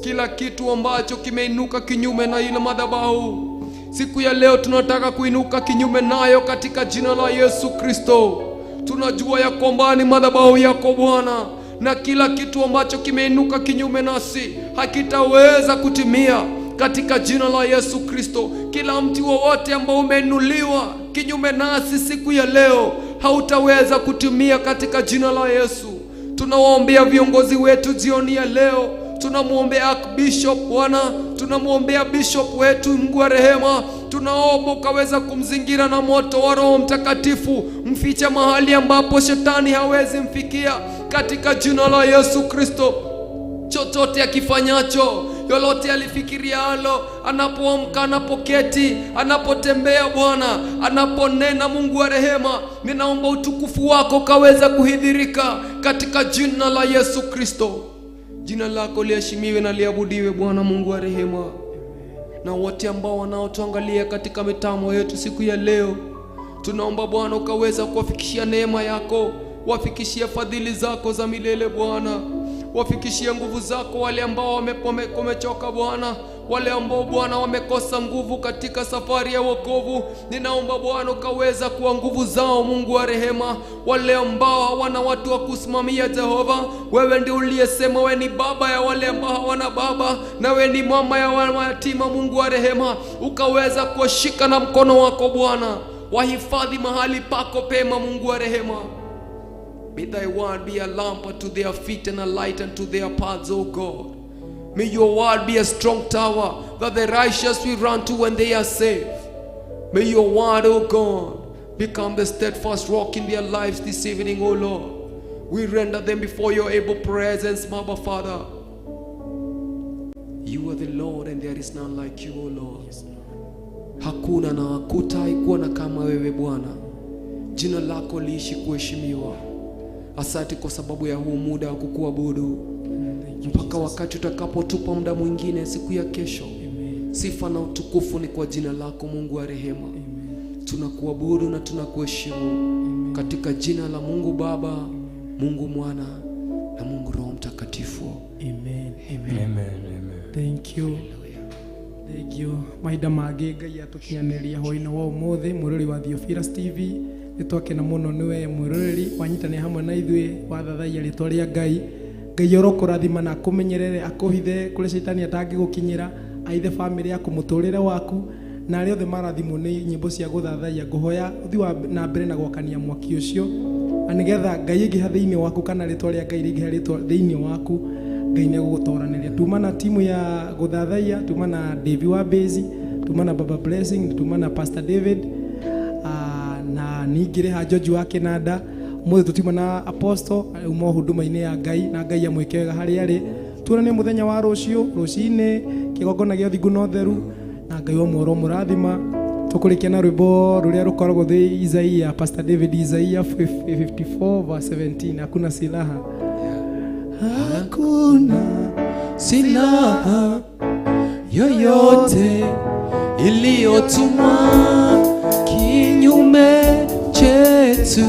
kila kitu ambacho kimeinuka kinyume na ile madhabahu siku ya leo tunataka kuinuka kinyume nayo katika jina la Yesu Kristo. Tunajua ya kwamba ni madhabahu yako Bwana, na kila kitu ambacho kimeinuka kinyume nasi hakitaweza kutimia katika jina la Yesu Kristo. Kila mti wowote ambao umeinuliwa kinyume nasi siku ya leo hautaweza kutimia katika jina la Yesu. Tunawaombea viongozi wetu jioni ya leo. Tunamwombea Archbishop Bwana, tunamwombea bishop wetu, Mungu wa rehema. Tunaomba ukaweza kumzingira na moto wa Roho Mtakatifu, mfiche mahali ambapo shetani hawezi mfikia katika jina la Yesu Kristo. Chochote akifanyacho, lolote alifikirialo, anapoamka, anapoketi, anapotembea, Bwana, anaponena, Mungu wa rehema, ninaomba utukufu wako ukaweza kuhidhirika katika jina la Yesu Kristo. Jina lako liheshimiwe na liabudiwe, Bwana Mungu wa rehema. Na wote ambao wanaotuangalia katika mitambo yetu siku ya leo, tunaomba Bwana ukaweza kuwafikishia neema yako, wafikishie fadhili zako za milele Bwana, wafikishie nguvu zako wale ambao wamechoka Bwana, wale ambao Bwana wamekosa nguvu katika safari ya wokovu. Ninaomba Bwana ukaweza kuwa nguvu zao, Mungu wa rehema. Wale ambao hawana watu wa kusimamia, Jehova, wewe ndiye uliyesema wewe ni baba ya wale ambao hawana baba na wewe ni mama ya mayatima. Mungu wa rehema, ukaweza kuwashika na mkono wako Bwana, wahifadhi mahali pako pema, Mungu wa rehema. May thy word be a lamp unto their feet and a light unto their paths, O God. May your word be a strong tower that the righteous will run to when they are safe. May your word, O God, become the steadfast rock in their lives this evening, O Lord. We render them before your able presence, Abba Father. You are the Lord and there is none like you, O Lord. Hakuna na hakutaikuwa na kama wewe Bwana. Jina lako liishi kuheshimiwa. Asante kwa sababu ya huu muda wa kukuabudu mpaka wakati utakapotupa muda mwingine siku ya kesho. Sifa na utukufu ni kwa jina lako Mungu wa rehema. Tunakuabudu na tunakuheshimu katika jina la Mungu Baba, Mungu Mwana na Mungu Roho Mtakatifu. Amen. Amen. Amen, amen. Thank you. Thank you. Mahinda mangĩ Ngai atũkinyanĩria hwaĩ-inĩ wa ũmũthĩ, mwĩroreri wa Theophilus TV, nĩ twakena mũno nĩwe mwĩroreri wanyitanĩra hamwe na ithuĩ wathathaiya rĩtwa rĩa Ngai. Ngai orokũrathima na akũmenyerere, akũhithe kũrĩa caitani atangĩgũkinyĩra, aithe bamĩrĩ yaku, mũtũrĩre waku, na arĩa othe marathimwo nĩ nyĩmbo cia gũthathaiya. Ngũhoya ũthiĩ wa na mbere na gwakania mwaki ũcio, na nĩgetha Ngai aingĩha thĩinĩ waku kana rĩtwa rĩa Ngai rĩingĩha rĩtwa thĩinĩ waku, Ngai nĩ egũgũtoranĩria. Tuma na timu ya gũthathaiya, tuma na Davy wa Bezi, tuma na Baba Blessing, tuma na Pastor David, na ningĩ ha George wa Kĩnanda. Ũmũthĩ tũtiuma na Apostle uma huduma-inĩ ya Ngai, na Ngai amwĩke wega harĩa arĩ. Tuonane mũthenya wa rũciũ rũcinĩ kĩgongona gĩa ũthingu na ũtheru, na Ngai wa muoro mũrathima. Tũkũrĩkia na rwĩmbo rũrĩa rũkoragwo thĩ Isaia, Pastor David, Isaia 54 verse 17, hakuna silaha. Hakuna silaha yoyote iliyotumwa kinyume chetu.